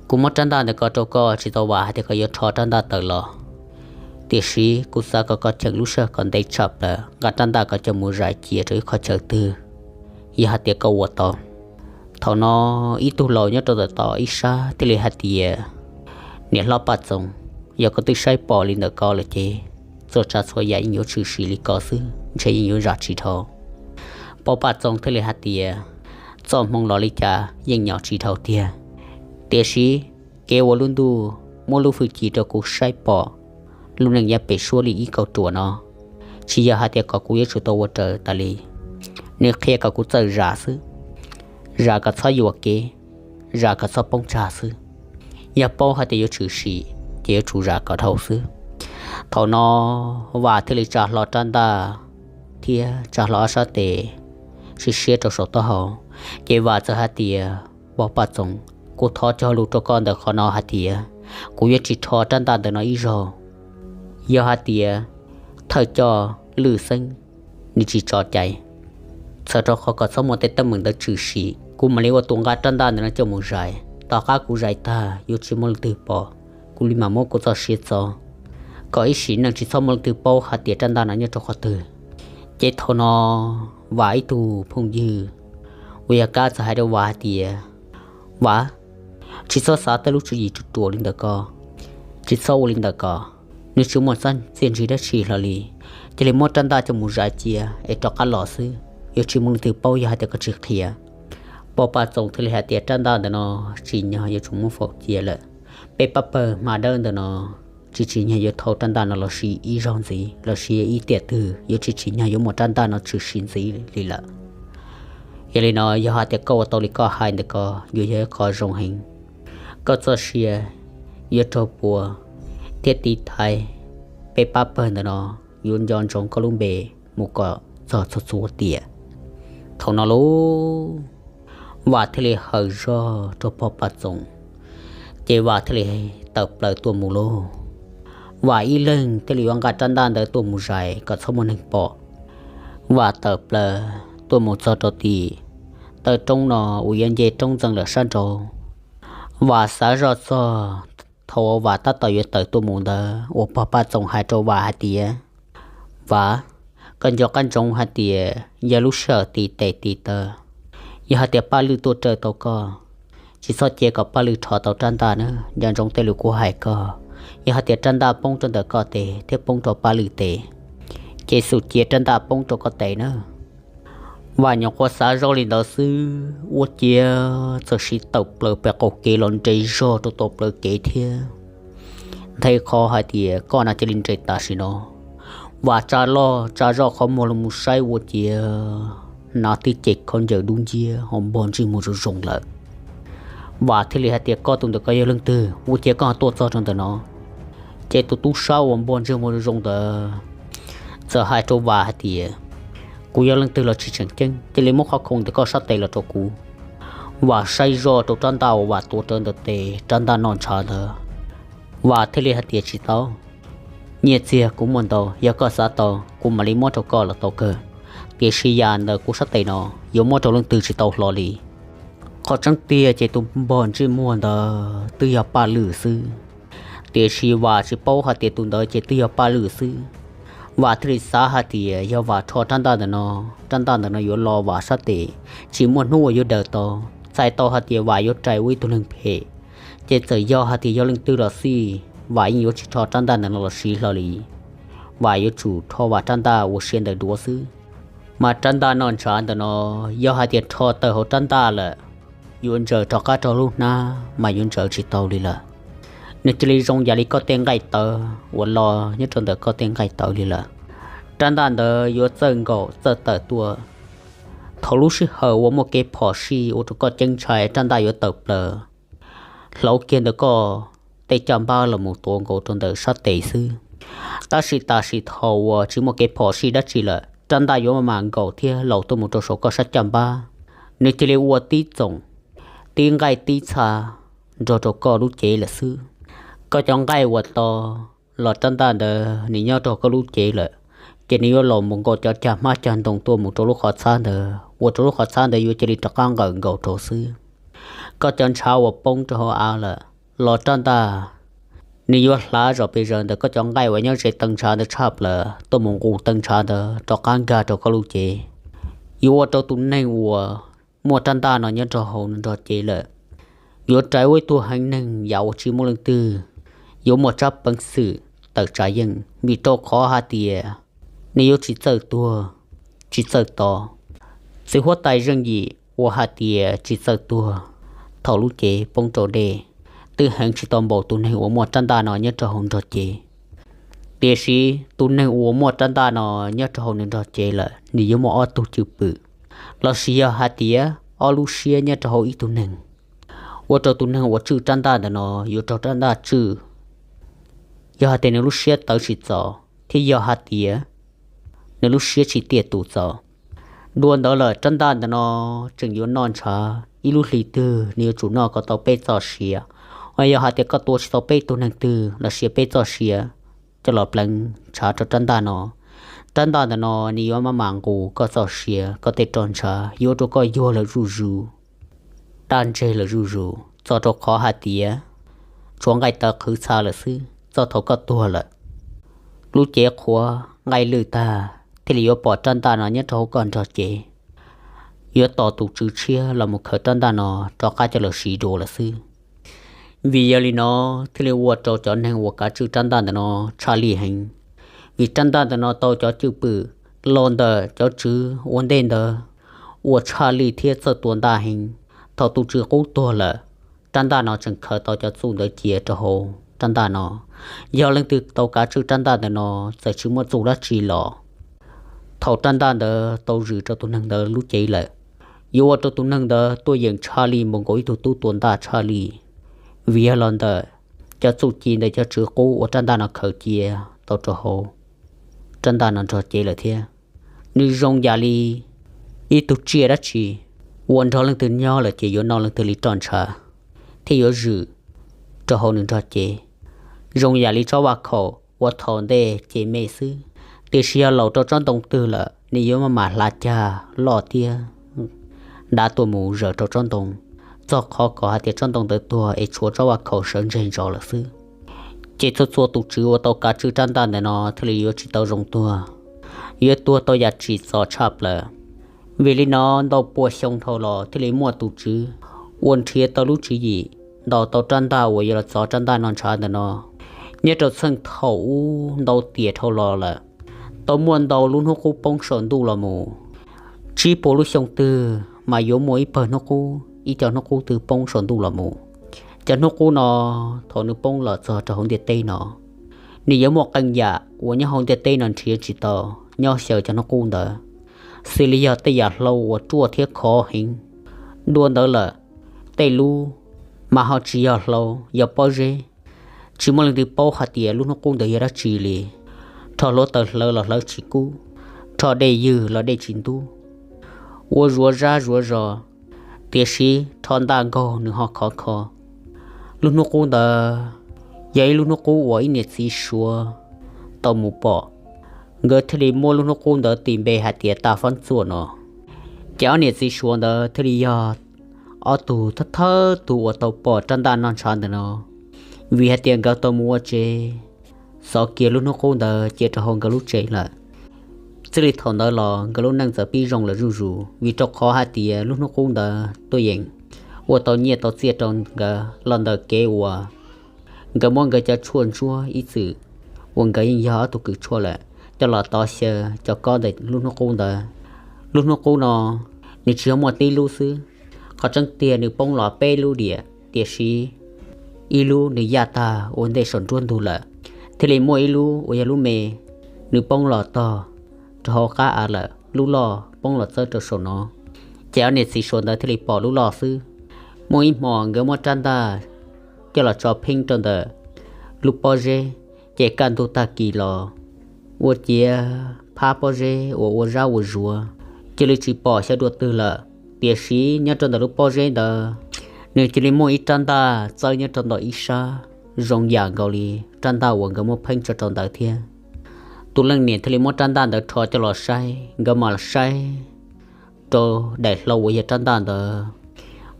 Kuv muab rab ntaj ntawm ko rau koj tsis tau vam hais tias koj yuav rho rab ntaj tawm los. Tiam sis kuv xav kom koj cheem lub sij hawm kom ntev tshaj plaws, nqa rab ntaj ko coj mus zais cia rau ib qhov chaw twg, yog hais tias koj ua tau. Thaum no ib tug laus nyob rau tom ib sab thiaj li hais tias, niam hlob Paj Txoos, yog koj twb saib pom li ntawm ko lawm ces txhua tsav txhua yam yeej yuav tshwm sim li ko xwb, ntshe yeej yuav zam tsis dhau. Pog Paj Txoos thiaj li hais tias, txoj hmoo los li cas yeej nyom tsis dhau tiag. Tiam sis kev ua lub ntuj muab lub hwj chim rau kuv saib pom lub neej yav pem suab li ib kauj ruam no, tsis yog hais tias kom kuv yuav tsum tau ua raws tas li. Nws qhia kom kuv txawj zam xwb, zam kom txhob yuam kev, zam kom txhob poob tsag xwb. Yog paub hais tias yuav tshwm sim ces yuav tsum zam kom dhau xwb. Thaum no Vam thiaj li tsa hlo rab ntaj thiab tsa hlo ob sab tes, siab siab rau saum taub hau. Ces Vam txawm hais tias, pog Paj Txoos, kuv thov cog lus rau koj ntawm qhov no hais tias kuv yuav tsis rho rab ntaj ntawm no ib zaug. Yog hais tias thawj coj Lwm Xeeb nws tsis tso cai, txhawm rau qhov kom txhob muaj tej teeb meem ntawd tshwm sim, kuv mam li ua tus nqa rab ntaj ntawm no coj mus zais. Tom qab kuv zais tag yuav tsis muaj leej twg pom, kuv li mam muab kuv txoj sia txo, kom ib sim neej tsis txhob muaj leej twg paub hais tias rab ntaj no nyob rau qhov twg. Ces thaum no Vam ib tug phooj ywg uas yog Kab txawm hais rau Vam hais tias, Vam, tsis txhob xav tej lub tswv yim ruam ruam li ntawm ko, tsis txhob ua li ntawm ko. Nws tsis muaj txiaj ntsig dab tsi hlo li, cia li muab rab ntaj coj mus zais cia es rov qab los xwb, yuav tsis muaj leej twg paub yog hais tias koj tsis qhia. Pog Paj Txoos thiaj li hais tias rab ntaj ntawm no tsim nyog yuav tsum muab faus cia lawm. Peb pab pawg hma dawb ntawm no tsis tsim nyog yuav thau rab ntaj no los siv ib zaug ntxiv los sis ib tiam twg yuav tsis tsim nyog yuav muaj rab ntaj no tshwm sim ntxiv li lawm. Yog li no yog hais tias koj ua tau li koj hais ntawm ko yuav yog ib qho zoo heev. Koj txoj sia yuav raug puas thiab tiv thaiv, peb pab pawg ntawm no yuav nco ntsoov koj lub npe mus kom txog txhua txhua tiam. Thaum no lauj, Vam thiaj li hawm zog rau pog Paj Txoos, ces Vam thiaj li tawm plaws tuaj mus lauj. Vam ib leeg thiaj li yuav nqa rab ntaj ntawd tuaj mus zais kom txhob muaj neeg pom. Vam tawm plaws tuaj mus txog rau tim taw roob no uas yuav nce roob ntxeev lawm sab nraud. Vam xav zoj txog thaum uas Vam tab tom yuav tawm tuaj mus ntawd uas pog Paj Txoos hais rau Vam hais tias, Vam, koj nco qab ntsoov hais tias yog lub sij hawm tiv tes tiv taw, yog hais tias Paj Lwj tuaj raws tau koj, tsis txhob cia kom Paj Lwj rho tau rab ntaj na. Nco ntsoov tej lus kuv hais koj, yog hais tias rab ntaj poob rau ntawm koj tes thiab poob rau Paj Lwj tes, ces xum cia rab ntaj poob rau koj tes na. Vam nyuam qhuav xav zoj li ntawd xwb ua ciav txawm siv tawm plaws pem qaum kev los nres zog rau tom plawv kev thiab nthe qhov hais tias koj no cia li nres tam sim no. Vam tsa loj tsa zoj qhov muag los mus saib ua ciav hnav tib ce khaub ncaws dub nciab ho npog ntsej muag zoo zoo lawm. Vam thiaj li hais tias, Koj tus ntawm koj yog leej twg ua ciav koj tuaj txog rau ntawm no? Ces tus tub sab uas npog ntsej muag zoo zoo ntawd txawm hais rau Vam hais tias, Kuv yog leej twg los tsis tseem ceeb, cia li muab qhov khoom ntawm koj sab tes los rau kuv. Vam saib zoj rau rab ntaj uas Vam tuav rawv ntawm tes, rab ntaj noj ntshav ntawd. Vam thiaj li hais tias, Tsis tau, nyiaj txiag kuv muaj ntau, yog koj xav tau kuv mam li muab rau koj los tau kawg, tiam sis yam ntawm kuv sab tes no yuav muab rau leej twg tsis tau hlo li. Qhov tseeb tiag ces tus npog ntsej muag ntawd twb yog Paj Lwj xwb, tiam sis Vam tsis paub hais tias tus ntawd ces twb yog Paj Lwj xwb. Vam thiaj li xav hais tias yog Vam rho rab ntaj ntawm no, rab ntaj ntawm no yuav los Vam sab tes, tsis muaj hnub uas yuav daws tau. Txhais tau hais tias Vam yuav rais ua ib tug neeg phem, ces txawm yog hais tias yog leej twg los xij, Vam yeej yuav tsis rho rab ntaj ntawm no los siv hlo li. Vam yuav tsum rho Vam rab ntaj uas sia ntawm duav xwb. Mas rab ntaj noj ntshav ntawm no, yog hais tias rho tawm hauv rab ntaj lawm, yuav ntsaws rov qab rau lub hnab mas yuav ntsaws tsis tau li lawm. Nws cia li zoo yam li koj tej nqaij tawv uas los nyob rau ntawm koj tej nqaij tawv li lawm. Rab ntaj ntawd yuav txawj nkaum txawj tawm tuaj. Thaum lub sij hawm uas muaj kev phom sij ua rau koj ceeb ntshai, rab ntaj yuav tawm plaws hlauv kiag ntawm koj tej caj npab los mus tuav nkaus rau ntawm sab tes xwb. Tab sis tam sim thaum uas tsis muaj kev phom sij dab tsi lawm, rab ntaj yuav maj mam nkaum thiab laus tuaj mus rau saum koj sab caj npab. Nws cia li ua tib txoom, tib nqaij tib txha nrog rau koj lub cev lawm xwb. Koj cov nqaij uas to los rab ntaj ntawd nws nyob rau koj lub cev lawm, ces nws yuav laus mus nkaus cov cag hmab cag ntoo tuaj mus rau lub qhov txhab ntawd, ua rau lub qhov txhab ntawd yuav cia li rov qab nqawm nkaus rau xwb. Koj cov ntshav uas poob rau hauv av lawm los rab ntaj nws yuav hlav zom pes zaws ntawm koj cov nqaij uas nyob ze taw ntshav ntawd tshaj plaws tuaj mus nqus taw ntshav ntawd rov qab nkag rau koj lub cev. Yuav ua rau tus neeg uas muaj rab ntaj no nyob rau hauv nws nrog cev lawm, yuav rais ua ib tug heev neeg yam uas tsis muaj leej twg yuav muaj tsab peev xwm tawm tsam yeej, vim rau qhov hais tias nws yuav tsis txawj tuag, tsis txawj to. Txiv huab tais zeej yim uas hais tias tsis txawj tuag thaum lub cev poob rau dej, twb heev tsis tau npaum tus neeg uas muaj rab ntaj no nyob rau hauv nrog cev. Tiam sis tus neeg uas muaj rab ntaj no nyob rau hauv nws nrog cev lawm, nws yuav muaj ob tug cwj pwm, lossis yog hais tias ob lub siab nyob rau hauv ib tug neeg, ua rau tus neeg uas tswj rab ntaj ntawm no yuav raug rab ntaj tswj. Yog hais tias nws lub siab tawv tsis txaus thiab yog hais tias nws lub siab tsis tiaj tus txaus. Dua ntawd lawm rab ntaj ntawm no tseem yuav noj ntshav, ib lub hlis twg nws yuav tsum noj kom tau peb txoj sia. Ho yog hais tias koj tua tsis tau peb tug neeg twg los sis peb txoj sia coj los pleev ntshav rau rab ntaj no, rab ntaj ntawm no nws yuav maj mam nqus koj txoj sia, koj tej roj ntshav yuav ua rau koj yuag lawm zuj zus, daj ntseg lawm zuj zus, txog rau qhov hais tias tshuav nqaij tawv qhwv txha lawm xwb txog thaum koj tuag lawm. Lub cev qhuav nqaij lwj tag thiaj li yuav pom rab ntaj no nyob rau hauv koj nrog cev. Yuav tos tus tswv tshiab los mus khaws rab ntaj no rov qab coj los siv dua lawm xwb. Vim yog li no thiaj li ua rau cov neeg uas kav tswj rab ntaj ntawm no tshaj lij heev, vim rab ntaj ntawm no tau cov cwj pwm los ntawm cov tswv ua ntej ntawd uas tshaj lij thiab txawj tua ntaj heev. Thaum tus tswv qub tuag lawm, rab ntaj no tseem khaws tau cov txuj ntawd cia rau hauv rab ntaj no. Yog leej twg tau kav tswj rab ntaj ntawm no txawm tsis muaj txuj dab tsi los, thaum rab ntaj ntawd tau zwm rau tus neeg ntawd lub cev lawm, yuav ua rau tus neeg ntawd tuaj yeem tshaj lij npaum nkaus ib tug tub tua ntaj tshaj lij. Vim yog los ntawm cov txuj ci ntawm cov tswv qub uas rab ntaj no khaws cia tau rau hauv rab ntaj no nrog cev lawm thiab. Nws zoo yam li ib tug tsiaj dab tsi uas nrog leej twg nyob lawm ces yuav noj leej twg li roj ntshav thiab yuav zwm rau hauv nws nrog cev. Zoo yam li tsob vaj khaum ua thaum ntej ces me xwb, tiam sis yog laus rau tsob ntoo twg lawm nws yuav maj mam hlav cag loj thiab dav tuaj mus zaws rau tsob ntoo, txog qhov kom hais tias tsob ntoo ntawd tuag es tshuav tsob vaj khaum sawv ntseg ntsos lawm xwb. Ces txhua txhua tus tswv uas tau kav tswj rab ntaj ntawm no thiaj li yuav tsis tau zoo tuag, yuav tuag tau yam tsim txom tshaj plaws. Vim li no ntau pua xyoo dhau los thiaj li muaj tus tswv uas nrhiav tau lub tswv yim ntaus tau rab ntaj uas yuav los txov rab ntaj no ntshav ntawm no. Nyob rau txheej thaum ub ntau tiam dhau los lawm, tau muaj ntau lub hnub qub poob saum ntuj los mus. Tsib puas lub xyoo twg mas yuav muaj ib pawg hnub qub, ib co hnub qub twg poob saum ntuj los mus. Cov hnub qub no thaum nws poob los txog rau hauv ntiaj teb no, nws yuav muaj qee yam uas nyob hauv ntiaj teb no nrhiav tsis tau nyob xyaw cov hnub qub ntawd, xws li yog tej yam hlau uas ruaj thiab khov heev. Dua ntawd lawm, tej lub mas ho tsis yog hlau, yog pob zeb. Tsis muaj leej twg paub hais tias lub hnub qub ntawd yog dab tsi li. Rho hluav taws hlawv los hlawv tsis kub, rho dej ywg los dej tsis ntub, ua zuav zab zuav zos, tiam sis rho ntaj nkaug nws ho khov kho. Lub hnub qub ntawd yog ib lub hnub qub uas ib niam txiv Suav tau mus pom, nkawd thiaj li muab lub hnub qub ntawd tis npe hais tias Taj Fab Txuaj no. Ces ob niam txiv Suav ntawd thiaj li yog ob tug thawj thawj tug uas tau pom rab ntaj noj ntshav ntawm no, vim hais tias nkawd tau mus ua tsev xov kiag lub hnub qub ntawd cia rau hauv nkawd lub tsev lawm. Txij li thaum ntawd los nkawd lub neej txawm pib zoo lawm zuj zus, vim rau qhov hais tias lub hnub qub ntawd tuaj yeem ua tau nyiaj tau txiaj rau nkawd los ntawm kev uas nkawd muab nkawd cov tshuaj ntsuab ib txwm uas nkawd yeej yog ob tug kws tshuaj lawm coj los tov xyaw cov kob ntawm lub hnub qub ntawd. Lub hnub qub no nws tsis yog muaj tib lub xwb, qhov tseeb tiag nws poob los peb lub diam, tiam sis ib lub nws yaj tag ua ntej saum nruab ntug lawm, thiaj li muaj ib lub uas yog lub me, nws poob los tog rau hauv qab av lawm, lub loj poob los txawb rau saum no. Ces ob niam txiv Suav ntawd thiaj li pom lub loj xwb. Muaj ib hmos nkawd muab rab ntaj coj los tso pheeb rau ntawm lub pob zeb, ces kaj ntug tag kis los ua ciav phab pob zeb uas ua zab ua zuav cia li tsis pom xyaw dua twg lawm. Tiam sis nyob rau ntawm lub pob zeb ntawd, nws cia li muaj ib rab ntaj txawb nyob rau ntawm ib sab, zoo yam nkaus li rab ntaj uas nkawd muab pheeb tso rau ntawd thiab. Tus leej niam thiaj li muab rab ntaj ntawd rho coj los saib, nkawd mam los saib rau daim hlau uas yog rab ntaj ntawd,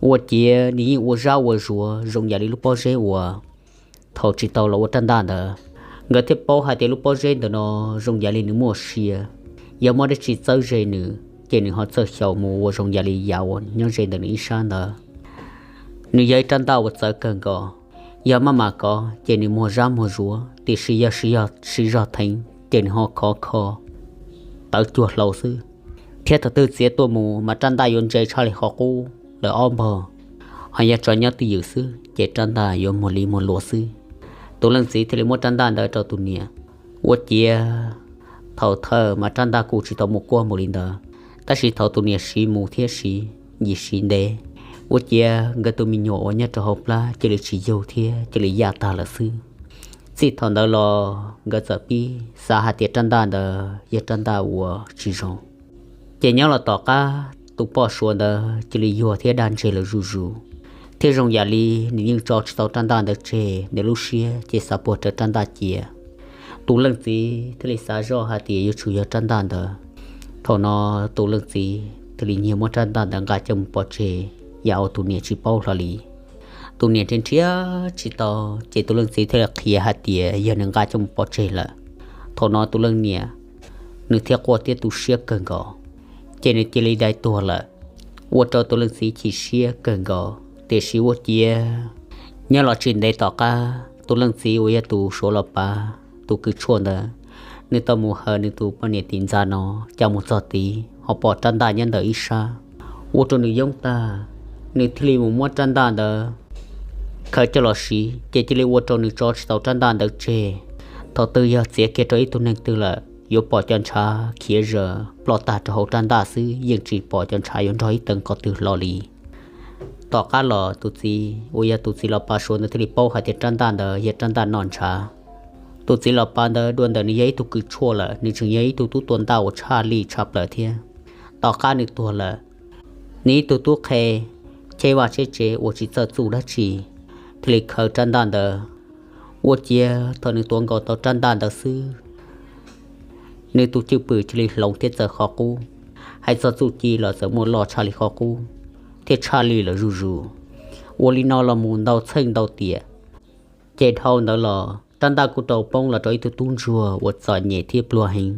ua ciav nws yeej ua zab ua zuav zoo yam li lub pob zeb uas thaum tsis tau los ua rab ntaj ntawd. Nkawd thiaj paub hais tias lub pob zeb ntawm no zoo yam li nws muaj sia, yog muaj dab tsi txawb ze nws ces nws ho txawj xyaum mus ua zoo yam li yam uas nyob ze ntawm nws ib sab ntawd. Nws yog ib rab ntaj uas txawv kawg nkaus, yog maj mam kov ces nws muag zab muag zuav, tiam sis yog siv zog theev ces nws ho khov kho tawv cuag hlau xwb. Thiab thaum twg txiav tuaj mus mas rab ntaj yuav ntse tshaj li qhov qub lawm ob npaug, ho yog tso nyob twj ywm xwb ces rab ntaj yuav muag li muag luas xwb. Tus leej txiv thiaj li muab rab ntaj ntawd rau tus niam, ua ciav thaum thawj mas rab ntaj kuj tsis tau muaj kuab npaum li ntawd, tab sis thaum tus niam siv mus thiab siv yim siv ntev, ua ciav nkawd tus me nyuam uas nyob rau hauv plab cia li tsis yug thiab cia li yaj tag lawm xwb. Txij thaum ntawd los nkawd txawm pib xav hais tias rab ntaj ntawd yog rab ntaj uas tsis zoo. Ces nyob los tom qab tus poj Suav ntawd cia li yuag thiab dag ntseg lawm zuj zus, thiab zoo yam li nws yeej tso tsis tau rab ntaj ntawd tseg, nws lub siab ces xav puag rawv rab ntaj cia. Tus leej txiv thiaj li xav zoj hais tias yuav tsum yog rab ntaj ntawd. Thaum no tus leej txiv thiaj li nyiag muab rab ntaj ntawd nqa coj mus pov tseg, yam uas tus niam tsis paub hlo li. Tus niam nrhiav nrhiav tsis tau, ces tus leej txiv thiaj li qhia hais tias yog nws nqa coj mus pov tseg lawm. Thaum no tus leej niam nws thiaj quaj thiab tu siab kawg nkaus, ces nws cia li dai tuag lawm, ua rau tus leej txiv chim siab kawg nkaus. Tiam sis ua ciav nyob los tsis ntev tom qab tus leej txiv uas yog tus Suav los pav tus kws tshuaj ntawd, nws tau mus hawm nws tus poj niam tim ntxa no, cas mus txog tid ho pom rab ntaj nyob ntawm ib sab, ua rau nws yoob tag. Nws thiaj li mus muab rab ntaj ntawd khaws coj los siv, ces cia li ua rau nws tso tsis tau rab ntaj ntawd tseg. Thaum twg yog txiav kiag rau ib tug neeg twg lawm yuav pom cov ntshav khiav zawm ploj tag rau hauv rab ntaj xwb, yeej tsis pom cov ntshav yuav nrog ib teev qhov twg hlo li. Tom qab los tus txiv uas yog tus txiv los pav Suav ntawd thiaj li paub hais tias rab ntaj ntawd yog rab ntaj noj ntshav. Tus txiv los pav ntawd dua ntawm nws yog ib tug kws tshuaj lawm, nws tseem yog ib tug tub tua ntaj uas tshaj lij tshaj plaws thiab. Tom qab nws tuag lawm, nws ib tug tub qhe cheb vaj cheb tsev uas tsis txawj txuj dab tsi thiaj li khaws rab ntaj ntawd Ua ciav thaum nws tuav nkaus tau rab ntaj ntawd xwb, nws tus cwj pwm cia li hloov thiab txawv qhov qub. Hais txog txuj ci los txawm muaj loj tshaj li qhov qub thiab tshaj li lawm zuj zus. Ua li no los mus ntau txheej ntau tiam, ces dhau ntawd los rab ntaj kuj rau poob los rau ib tug tub ntsuag uas txom nyem thiab pluag heev,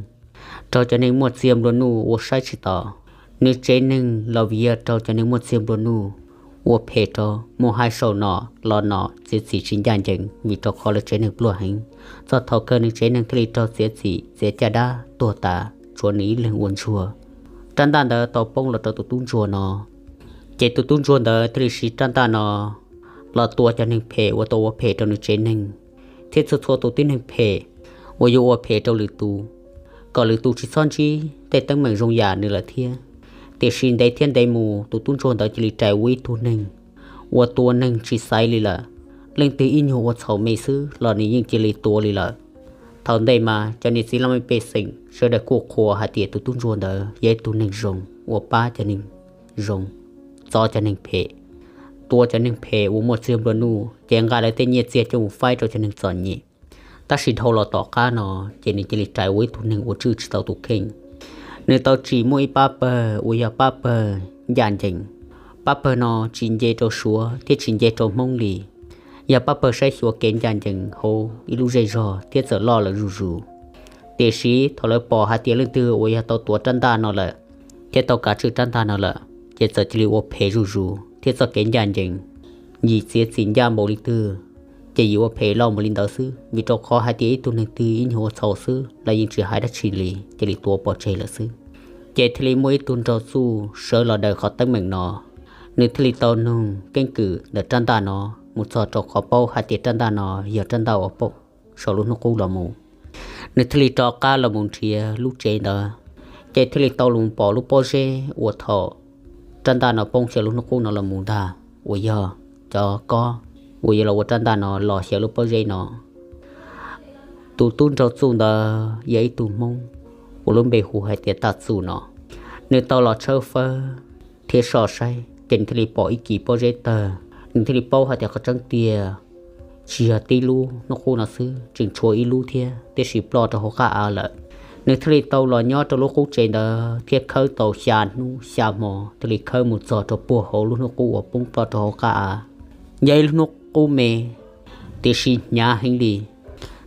raug cov neeg muaj txiag nplua nuj ua saib tsis taus. Nws tsev neeg los vim yog raug cov neeg muaj txiag nplua nuj ua phem rau, mus hais saum no los no txiav txim tsis ncaj ncees, vim rau qhov lawv tsev neeg pluag heev. Txog thaum kawg nws tsev neeg thiaj li raug txiav txim txiav caj dab tuag tas, tshuav nws ib leeg ua ntsuag. Rab ntaj ntawd tau poob los rau tus tub ntsuag no, ces tus tub ntsuag ntawd thiaj li siv rab ntaj no los tua cov neeg phem uas tau ua phem rau nws tsev neeg, thiab txhua txhua tus tib neeg phem uas yuav ua phem rau lwm tus, kom lwm tus tsis txhob ntsib tej teeb meem zoo yam nws lawm thiab. Tiam sis ntev thiab ntev mus tus tub ntsuag ntawd cia li rais ua ib tug neeg uas tua neeg tsis xaiv li lawm. Leej twg ib nyuag ua txhaum me xwb los nws yeej cia li tua li lawm. Thaum ntej mas cov niam txiv laj mej pej xeem sawv daws kuj qhuas hais tias tus tub ntsuag ntawd yog ib tug neeg zoo uas pab cov neeg zoo, txov cov neeg phem, tua cov neeg phem uas muaj txiag nplua nuj ces nqa lawv tej nyiaj txiag coj mus faib rau cov neeg txom nyem. Tab sis dhau los tom qab no ces nws cia li rais ua ib tug neeg uas tswj tsis tau tus kheej. Nws tau tsim muaj ib pab pawg uas yog pab pawg ncaj ncees. Pab pawg no tsis nce rau Suav thiab tsis nce rau Hmoob li, yog pab pawg saib xyuas kev ncaj ncees hauv ib lub zej zog thiab txawm loj lawm zuj zus. Tiam sis thaum lawv pom hais tias leej twg uas yog tau tuav rab ntaj no lawm thiab tau kav tswj rab ntaj no lawm, ces txawm cia li ua phem zuj zus thiab txoj kev ncaj ncees yim txiav txim ncaj npaum li twg ces yim ua phem loj npaum li ntawd xwb, vim rau qhov hais tias ib tug neeg twg ib nyuag ua txhaum xwb los yeej tsis hais dab tsi li, cia li tuav pov tseg lawm xwb. Ces thiaj li muaj ib tug nraug txuj sawv los daws qhov teeb meem no, nws thiaj li tau nug keeb kwm ntawm rab ntaj no mus txog rau qhov paub hais tias rab ntaj no yog rab ntaj uas poob saum lub hnub qub los mus. Nws thiaj li rov qab los mus nrhiav lub tsev ntawd, ces thiaj li tau los pom lub pob zeb uas thaum rab ntaj no poob xyaw lub hnub qub no los mus ntag, uas yog cov kob uas yuav los ua rab ntaj no los xyaw lub pob zeb no. Tus tub nraug txuj ntawd yog ib tug Hmoob uas lub npe hu hais tias Taj Txuj no. Nws tau los tshawb fawb thiab soj saib, ces nws thiaj li pom ib kis pob zeb tawg. Nws thiaj li paub hais tias qhov tseeb tiag tsis yog tib lub hnub qub no xwb, tseem tshuav ib lub thiab, tiam sis ploj rau hauv qab av lawm. Nws thiaj li tau los nyob rau lub qub tsev ntawd thiab khawb tau xya hnub xya hmo, thiaj li khawb mus txog rau puag hauv lub hnub qub uas poob ploj rau hauv qab av. Yog ib lub hnub qub me, tiam sis hnyav heev li.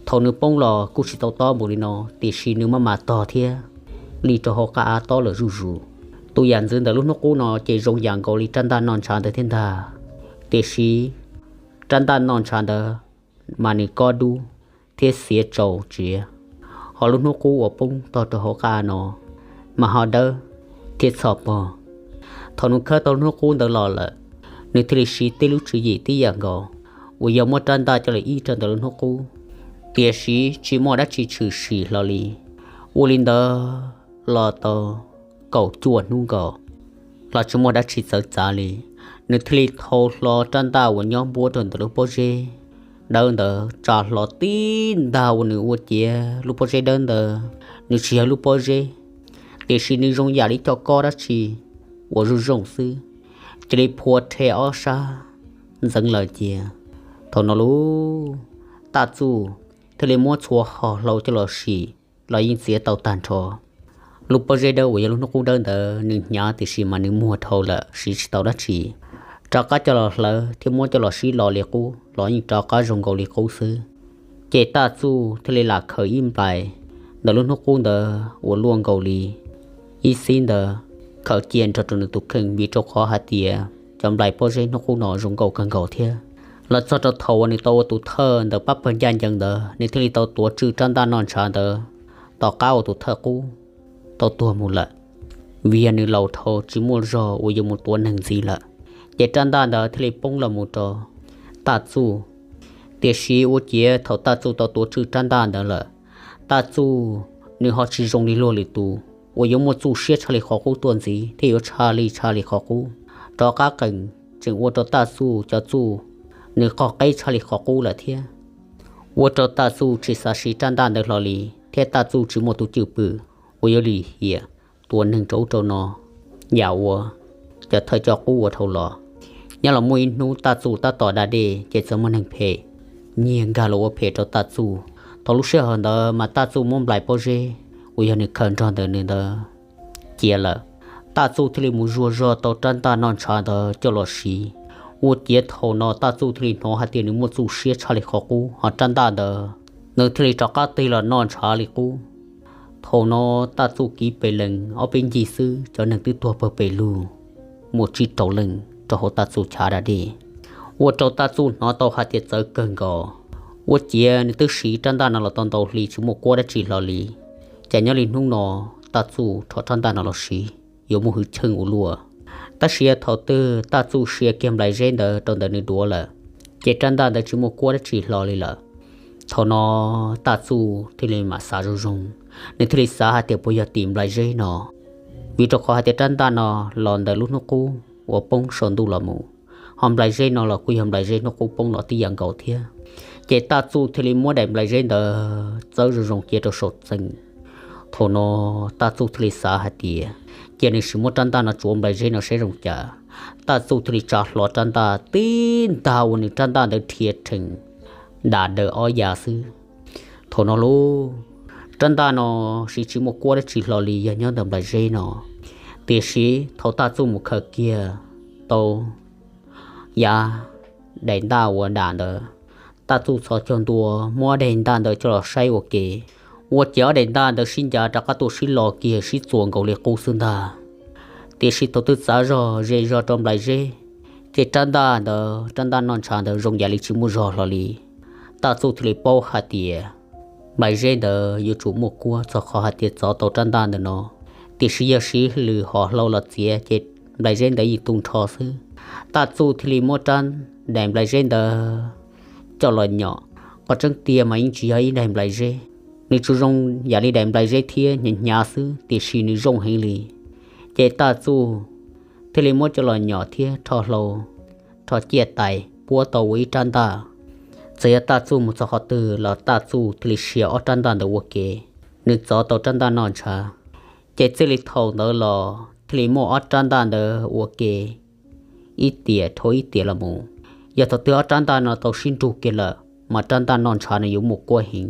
Thaum nws poob los kuj tsis tau tob npaum li no, tiam sis nws maj mam tog thiab li rau hauv qab av tob lawm zuj zus. Tus yam ntxwv ntawm lub hnub qub no ces zoo yam nkaus li rab ntaj noj ntshav ntawd thiab ntag, tiam sis rab ntaj noj ntshav ntawd mas nws kob dub thiab xiav tsaus tsiav, ho lub hnub qub uas poob tog rau hauv qab av no mas ho dawb thiab txhoj pog. Thaum nws khawb tau lub hnub qub ntawd los lawm, nws thiaj li siv tej lub tswv yim tib yam nkaus uas yog muab rab ntaj coj los ib rau ntawm lub hnub qub, tiam sis tsis muaj dab tsi tshwm sim hlo li. Ua li ntawd los tau kaum cuaj hnub nkaus los tsis muaj dab tsi txawv txav li. Nws thiaj li thau hlo rab ntaj uas nyob npuab rau ntawm lub pob zeb dawb ntawd tsa hlo tib ntag uas nws ua ciav lub pob zeb dawb ntawd nws tsis yog lub pob zeb, tiam sis nws zoo yam li cov kob dab tsi uas zoo zoo xwb, cia li phua rhe ob sab ntxeev lawm cia. Thaum no lub Taj Txuj thiaj li muab txhua hom hlau coj los sim los yeej txiav tau tag nrho. Lub pob zeb dawb uas yog lub hnub qub dawb ntawd nws hnyav tiam sis mas nws muag dhau lawm siv tsis tau dab tsi. Rov qab coj los hlawv thiab muab coj los sib lo li qub los yeej rov qab zoo nkaus li qub xwb. Ces Taj Txuj thiaj li lam khaws ib nplais ntawm lub hnub qub ntawd uas luaj nkaus li ib xib ntawd khaws cia nrog rau nws tus kheej, vim rau qhov hais tias cov nplais pob zeb hnub qub no zoo nkauj kawg nkaus thiab. Los txog rau thaum uas nws tau ua tus thawj ntawm pab pawg ncaj ncees ntawd, nws thiaj li tau tuav tswj rab ntaj noj ntshav ntawd tom qab uas tus thawj qub tau tuag mus lawm, vim yog nws laus dhau tsis muaj zog uas yuav mus tuav neeg ntxiv lawm. Ces rab ntaj ntawd thiaj li poob los mus rau Taj Txuj. Tiam sis ua ciav thaum Taj Txuj tau tuav tswj rab ntaj ntawd lawm, Taj Txuj nws ho tsis zoo li luag lwm tus uas yuav muaj txuj siab tshaj li qhov qub tuaj ntxiv thiab yuav tshaj li tshaj li qhov qub. Rov qab qees tseem ua rau Taj Txuj cov txuj nws qog qeb tshaj li qhov qub lawm thiab. Ua rau Taj Txuj tsis xav siv rab ntaj ntawd hlo li, thiab Taj Txuj tsis muaj tus cwj pwm uas yuav lim hiam tua neeg rau ub rau no yam uas cov thawj coj qub ua dhau los. Nyob los muaj ib hnub Taj Txuj tab tom da dej ces txawm muaj neeg phem nyiag nkag los ua phem rau Taj Txuj. Thaum lub sij hawm ntawd mas Taj Txuj muab nplais pob zeb uas yog nws khaws nrog ntawm nws ntawd cia lawm. Taj Txuj thiaj li mus zuag zog tau rab ntaj noj ntshav ntawd coj los siv. Ua ciav thaum no Taj Txuj thiaj li hnov hais tias nws muaj txuj siab tshaj li qhov qub, ho rab ntaj ntawd nws thiaj li rov qab tig los noj ntshav li qub. Thaum no Taj Txuj kiv pes lees ob peb ncig xwb, cov neeg twb tuag pawg pes lug, muaj tsib rau leej rau hauv Taj Txuj chav da dej. Ua rau Taj Txuj hnov tau hais tias txawv kawg nkaus. Ua ciav nws twb siv rab ntaj no los tau ntau hli tsis muaj kuab dab tsi hlo li. Ces nyob li hnub no Taj Txuj rho rab ntaj no los siv yuav muaj hwj chim ua luaj. Tab sis thaum twg Taj Txuj sia kiag nplais zeb ntawd rau ntawm nws duav lawm, ces rab ntaj ntawd tsis muaj kuab dab tsi hlo li lawm. Thaum no Taj Txuj thiaj li mam xav zoo zoo, nws thiaj li xav hais tias puas yog tim nplais zeb no, vim rau qhov hais tias rab ntaj no los ntawm lub hnub qub uas poob saum ntuj los mus, ho nplais zeb no los kuj yog nplais zeb hnub qub poob los tib yam nkaus thiab. Ces Taj Txuj thiaj li muab daim nplais zeb ntawd txawb zoo zoo cia rau saum txee. Thaum no Taj Txuj thiaj li xav hais tias cia nws sim muab rab ntaj no tsuav nplais zeb no saib zoo cas. Taj Txuj thiaj li tsa hlo rab ntaj tib ntag uas nws rab ntaj ntawd rhia rhees dam daws ob yav xwb. Thaum no lauj, rab ntaj no siv tsis muaj kuab dab tsi hlo li, yog nyob ntawm nplais zeb no. Tiam sis thaum Taj Txuj mus khaws kiag tau yav daim ntaj uas dam ntawd, Taj Txuj txhos caug ntua muab ob daim ntaj ntawd coj los saib ua ke, ua ciav ob daim ntaj ntawd sib ncav rov qab tuaj sib lo kiag sib txuas nkaus li qub xwb ntag. Tiam sis thaum twg txav zog ze zog rau nplais zeb, ces rab ntaj ntawd, rab ntaj noj ntshav ntawd zoo yam li tsis muaj zog hlo li. Taj Txuj thiaj li paub hais tias nplais zeb ntawd yuav tsum muaj kuab txog qhov hais tias txov tau rab ntaj ntawm no. Tiam sis yog siv lwm hom hlau los txiav ces nplais zeb ntawd yeej tu nrho xwb. Taj Txuj thiaj li muab rab, daim nplais zeb ntawd coj los nyom. Qhov tseeb tiag mas yeej tsis yog ib daim nplais zeb, nws tsuas zoo yam li daim nplais zeb thiab hnyav hnyav xwb, tiam sis nws zoo heev li. Ces Taj Txuj thiaj li muab coj los nyom thiab rho hlau, rho ciaj tais puab tau ua ib rab ntaj. Txawm yog Taj Txuj mus txog qhov twg los Taj Txuj thiaj li sia ob rab ntaj ntawd ua ke. Nws txov tau rab ntaj noj ntshav, ces txij li thaum ntawd los thiaj li muaj ob rab ntaj ntawd ua ke ib tiam dhau ib tiam los mus. Yog thaum twg ob rab ntaj no tau sib nrug kiag lawm mas rab ntaj noj ntshav no yuav muaj kuab heev,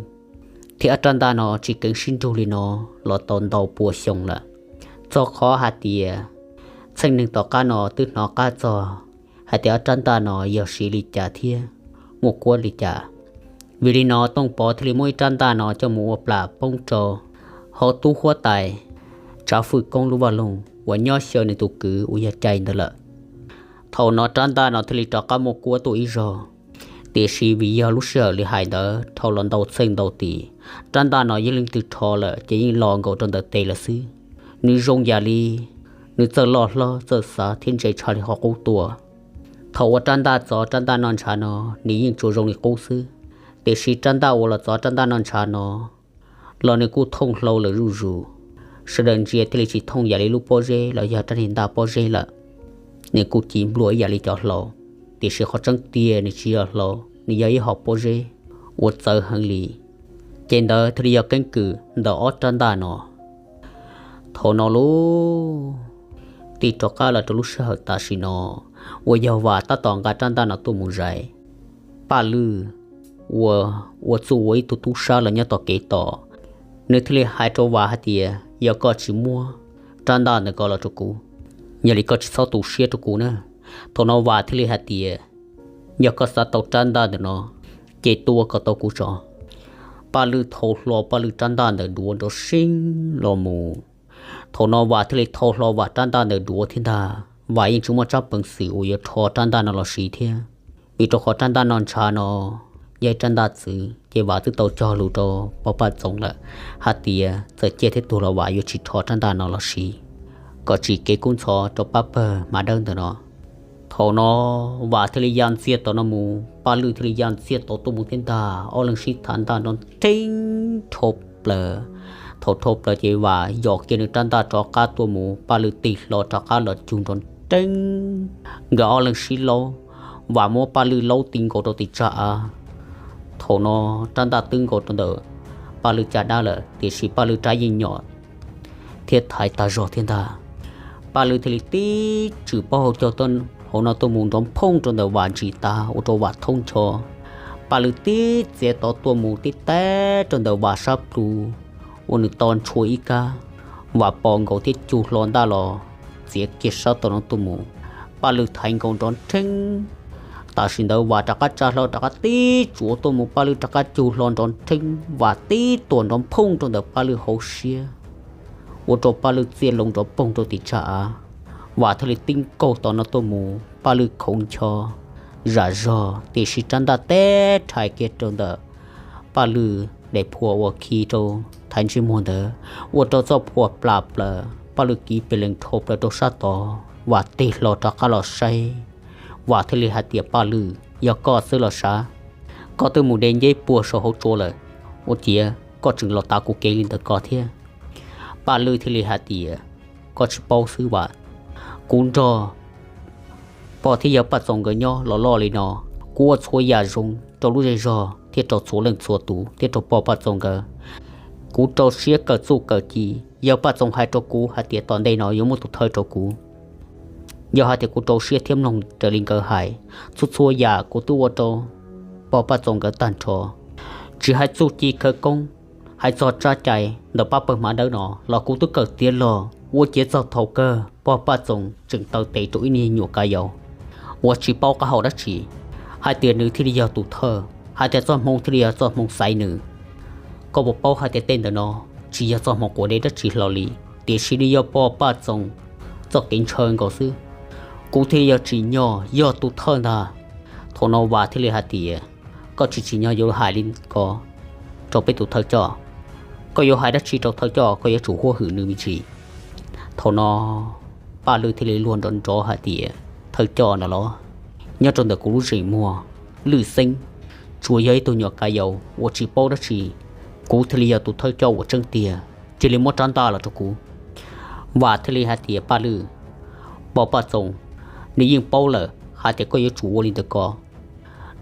thiab ob rab ntaj no tsis keev sib nrug li no los tau ntau pua xyoo lawm. Txog qhov hais tias txheej neeg tom qab no twb hnov qab txog hais tias ob rab ntaj no yog siv li cas thiab muaj kuab li cas. Vim li no Tooj Pov thiaj li muab ib rab ntaj no coj mus ua plam poob rau hauv tub huab tais Tsav Fwj Koob lub vaj loog uas nyob xyaw nws tus kwv uas yog Cai ntawd lawm. Thaum no rab ntaj no thiaj li rov qab muaj kuab tuaj ib zaug. Tiam sis vim yog lub sij hawm li hais ntawd dhau los ntau txheej ntau tim, rab ntaj no yeej leej twg rho lawm ces yeej lo nkaus rau ntawm tes lawm xwb. Nws zoo yam li nws txawj loj hlob txawj xav thiab ntse tshaj li qhov qub tuaj. Thaum uas rab ntaj txov rab ntaj noj ntshav no, nws yeej tsuas zoo li qub xwb, tiam sis rab ntaj uas los txov rab ntaj noj ntshav no los nws kuj thooj hlau lawm zuj zus. Sawv daws ntsia thiaj li tsis thooj yam li lub pob zeb los yog rab niag ntaj pob zeb lawm. Nws kuj ci nplua ib yam li cov hlau, tiam sis qhov tseeb tiag nws tsis yog hlau, nws yog ib hom pob zeb uas txawv heev li. Ces ntawd thiaj li yog keeb kwm ntawm ob rab ntaj no. Thaum no lauj, tig rov qab los rau lub sij hawm tam sim no uas yog Vam tab tom nqa rab ntaj no tuaj mus zais. Paj Lwj uas ua txuj ua ib tug tub sab los nyob tom kev tos, nws thiaj li hais rau Vam hais tias, yog koj tsis muab rab ntaj ntawm ko los rau kuv, yog li koj tsis txhob tu siab rau kuv na. Thaum no Vam thiaj li hais tias, yog koj xav tau rab ntaj ntawm no, ces tua kom tau kuv tso. Paj Lwj thau hlo Paj Lwj rab ntaj ntawm duav nrov seeb los mus. Thaum no Vam thiaj li thau hlo Vam rab ntaj ntawm duav thiab ntag. Vam yeej tsis muaj tsab peev xwm uas yuav rho rab ntaj no los siv thiab, vim rau qhov rab ntaj noj ntshav no yog ib rab ntaj txwv, ces Vam twb tau cog lus rau Pov Paj Txoov lawm hais tias txawm ciaj thiab tuag los Vam yuav tsis rho rab ntaj no los siv, kom tsim kev kub ntxhov rau pab pawg hma dawb ntawm no. Thaum no Vam thiaj li ya ntxiag tom no mus, Paj Lwj thiaj li ya ntxiag tom tuaj mus thiab ntag. Ob leeg sib tham ntaj nrov nreeb rho plaws. Thaum rho plaws ces Vam yos kiag nws rab ntaj rov qab tuaj mus, Paj Lwj tig hlo rov qab los cug nrov nreeb. Nkawd ob leeg sib laub, Vam muab Paj Lwj laub ti nkaus rau tim tsag av. Thaum no rab ntaj twb nkaus rau ntawm Paj Lwj caj dab lawm, tiam sis Paj Lwj rab yeej nyom thiab thaiv tag zog thiab ntag. Paj Lwj thiaj li tib tswm pob hau caug hauv no tuaj mus nrov phooj rau ntawm Vam ntsis tas ua rau Vam thoob ncho. Paj Lwj tib txiav tod tuaj mus tib teb rau ntawm Vam sab plhu, ua nws to ntshua ib kab. Vam pom nkaus thiab cug hlo ntaj los txiav kiag sab tom no tuaj mus. Paj Lwj thaiv nkaus nrov nrheeb. Tam sim ntawd Vam rov qab tsa hlo rov qab tib tsuav tuaj mus, Paj Lwj rov qab cug hlo nrov nrheeb, Vam tib tuam nrov phooj rau ntawm Paj Lwj hauv siab, ua rau Paj Lwj txiaj loo nrov poog rau tim tsag av. Vam thiaj li tib nkaug tom no tuaj mus, Paj Lwj khoov ncho zam zog, tiam sis rab ntaj teb rhais kiag rau ntawm Paj Lwj daim phua uas khi rau thaiv ntsej muag ntawd, ua rau txoj phua plam plaws, Paj Lwj kiv pes lees dhau plaws rau sab tod, Vam tig hlo rov qab los saib. Vam thiaj li hais tias, Paj Lwj, yog koj xwb los sav? Koj twb mus de nceb puag saum hauv tsua lawm, ua ciav koj tseem los tav kuv kev li ntawd ko thiab? Paj Lwj thiaj li hais tias, koj tsis paub xwb Vam, kuv nrog pog thiab yawg Paj Txoos nkawd nyob los loj li no, kuv ua txhua yam zoo rau lub zej zog thiab rau txhua leej txhua tus thiab rau pog Paj Txoos nkawd. Kuv rau siab kawm txuj kawm ci, yawg Paj Txoos hais rau kuv hais tias tom ntej no yuav muaj tus thawj rau kuv. Yog hais tias kuv rau siab thiab mloog raws li nkawd hais, txhua txhua yam kuv twb ua rau pog Paj Txoos nkawd tag nrho. Tsis hais txuj ci khawv koob, hais txog tsab cai ntawm pab pawg hmav dawb no los kuv twb kawm tiav log, ua ciav txog thaum kawg pog Paj Txoos tseem taw tes rau ib niag nyuam kav yau uas tsis paub qab hau dab tsi, hais tias nws thiaj li yog tus thawj, hais tias txoj hmoo thiaj li yog txoj hmoo xaiv nws. Koj puas paub hais tias tej ntawm no tsis yog txoj hmoo quav deb dab tsi hlo li, tiam sis nws yog pog Paj Txoos txoj kev ntshaw nkaus xwb. Kuv thiaj li yog tsim nyog yog tus thawj ntag. Thaum no Vam thiaj li hais tias, koj tsis tsim nyog yuav hais li ko rau peb tus thawj coj. Koj yuav hais dab tsi rau thawj coj, koj yuav tsum huab hwm nws me ntsis. Thaum no Paj Lwj thiaj li luag nrov nrov hais tias, thawj coj no los, nyob rau ntawm kuv lub zeem muag Lwj Xeeb, tsuas yog ib tug nyuam kav yau uas tsis paub dab tsi. Kuv thiaj li yog tus thawj coj uas tseeb tiag, cia li muab rab ntaj los rau kuv. Vam thiaj li hais tias, Paj Lwj, pog Paj Txoos nws yeej paub lawm hais tias koj yuav tsum ua li ntawd ko.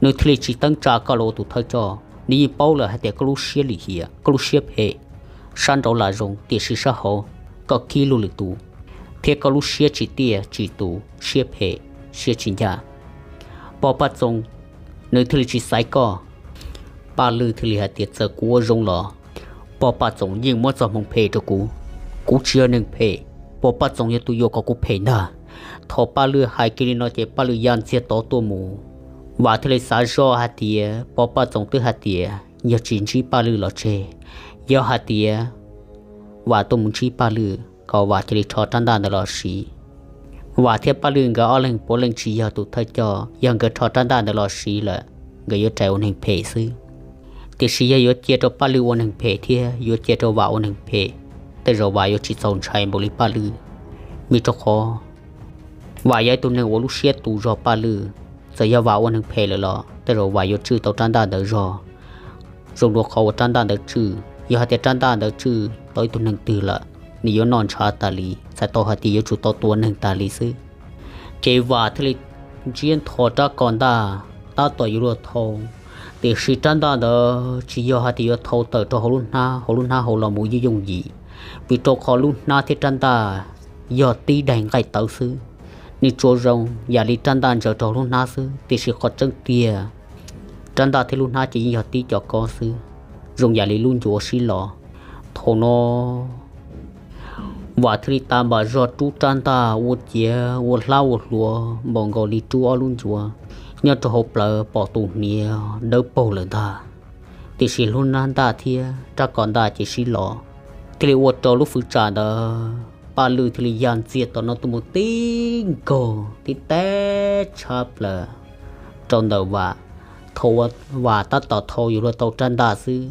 Nws thiaj li tsis teeb tsa koj los ua tus thawj coj. Nws yeej paub lawm hais tias koj lub siab lim hiam, koj lub siab phem, sab nraud lam zoo tiam sis sab hauv koj khib luag lwm tus, thiab koj lub siab tsis tiaj tsis tus, siab phem, siab tsis ncaj. Pog Paj Txoos nws thiaj li tsis xaiv koj. Paj Lwj thiaj li hais tias, txawm kuv ua zoo los pog Paj Txoos yeej muab txoj hmoo phem rau kuv. Kuv tsis yog neeg phem, pog Paj Txoos yog tus yuam kom kuv phem ntag. Thaum Paj Lwj hais kiag li no ces Paj Lwj ya ntxiag tod tuaj mus. Vam thiaj li xav zoj hais tias pog Paj Txoos twb hais tias yog tsis ntsib Paj Lwj los tseg, yog hais tias Vam tuaj mus ntsib Paj Lwj kom Vam cia li rho rab ntaj ntawd los siv. Vam thiab Paj Lwj nkawd ob leeg puav leej tsis yog tus thawj coj, yog nkawd rho rab ntaj ntawd los siv lawm, nkawd yuav rais ua neeg phem xwb. Tiam sis yog yuav cia rau Paj Lwj ua neeg phem thiab yuav cia rau Vam ua neeg phem, tej zaum Vam yuav tsis txaus ntshai npaum li Paj Lwj. Vim rau qhov Vam yog ib tug neeg uas lub siab tu zog Paj Lwj. Txawm yog Vam ua neeg phem lawm los tej zaum Vam yuav tswj tau rab ntaj ntawd zog. Zoo dua qhov uas rab ntaj ntawd tswj, yog hais tias rab ntaj ntawd tswj tau ib tug neeg twg lawm, nws yuav noj ntshav tas li, txhais tau hais tias yuav tsum tau tua neeg tas li xwb. Ces Vam thiaj li ntsiab ntho rab ko ntaj, tab tom yuav luag thau, tiam sis rab ntaj ntawd tsis yog hais tias yuav thau tawm rau hauv lub hnab, hauv lub hnab hauv los mus yooj yooj yim, vim rau qhov lub hnab thiab rab ntaj yog tib daim nqaij tawv xwb. Nws tsuas zoo yam li rab ntaj ntsaws rau hauv lub hnab xwb, tiam sis qhov tseeb tiag rab ntaj thiab lub hnab ces yeej yog tib co kob xwb, zoo yam li lub ncuav sib los. Thaum no Vam thiaj li tas npam zog rub rab ntaj ua ciav ua hlab ua hluav npaum nkaus li rub ob lub ncuav. Nyob rau hauv plawv pom tus hniav dawb paug lawm ntag, tiam sis lub hnab ntaj thiab rab ko ntaj ces sib los, thiaj li ua rau lub fwv tsam ntawd Paj Lwj thiaj li ya ntxiag tom no tuaj mus tib nkaug tib teb tshab plaws rau ntawm Vam. Thaum Vam tab tom thau yuav luag tau rab ntaj xwb,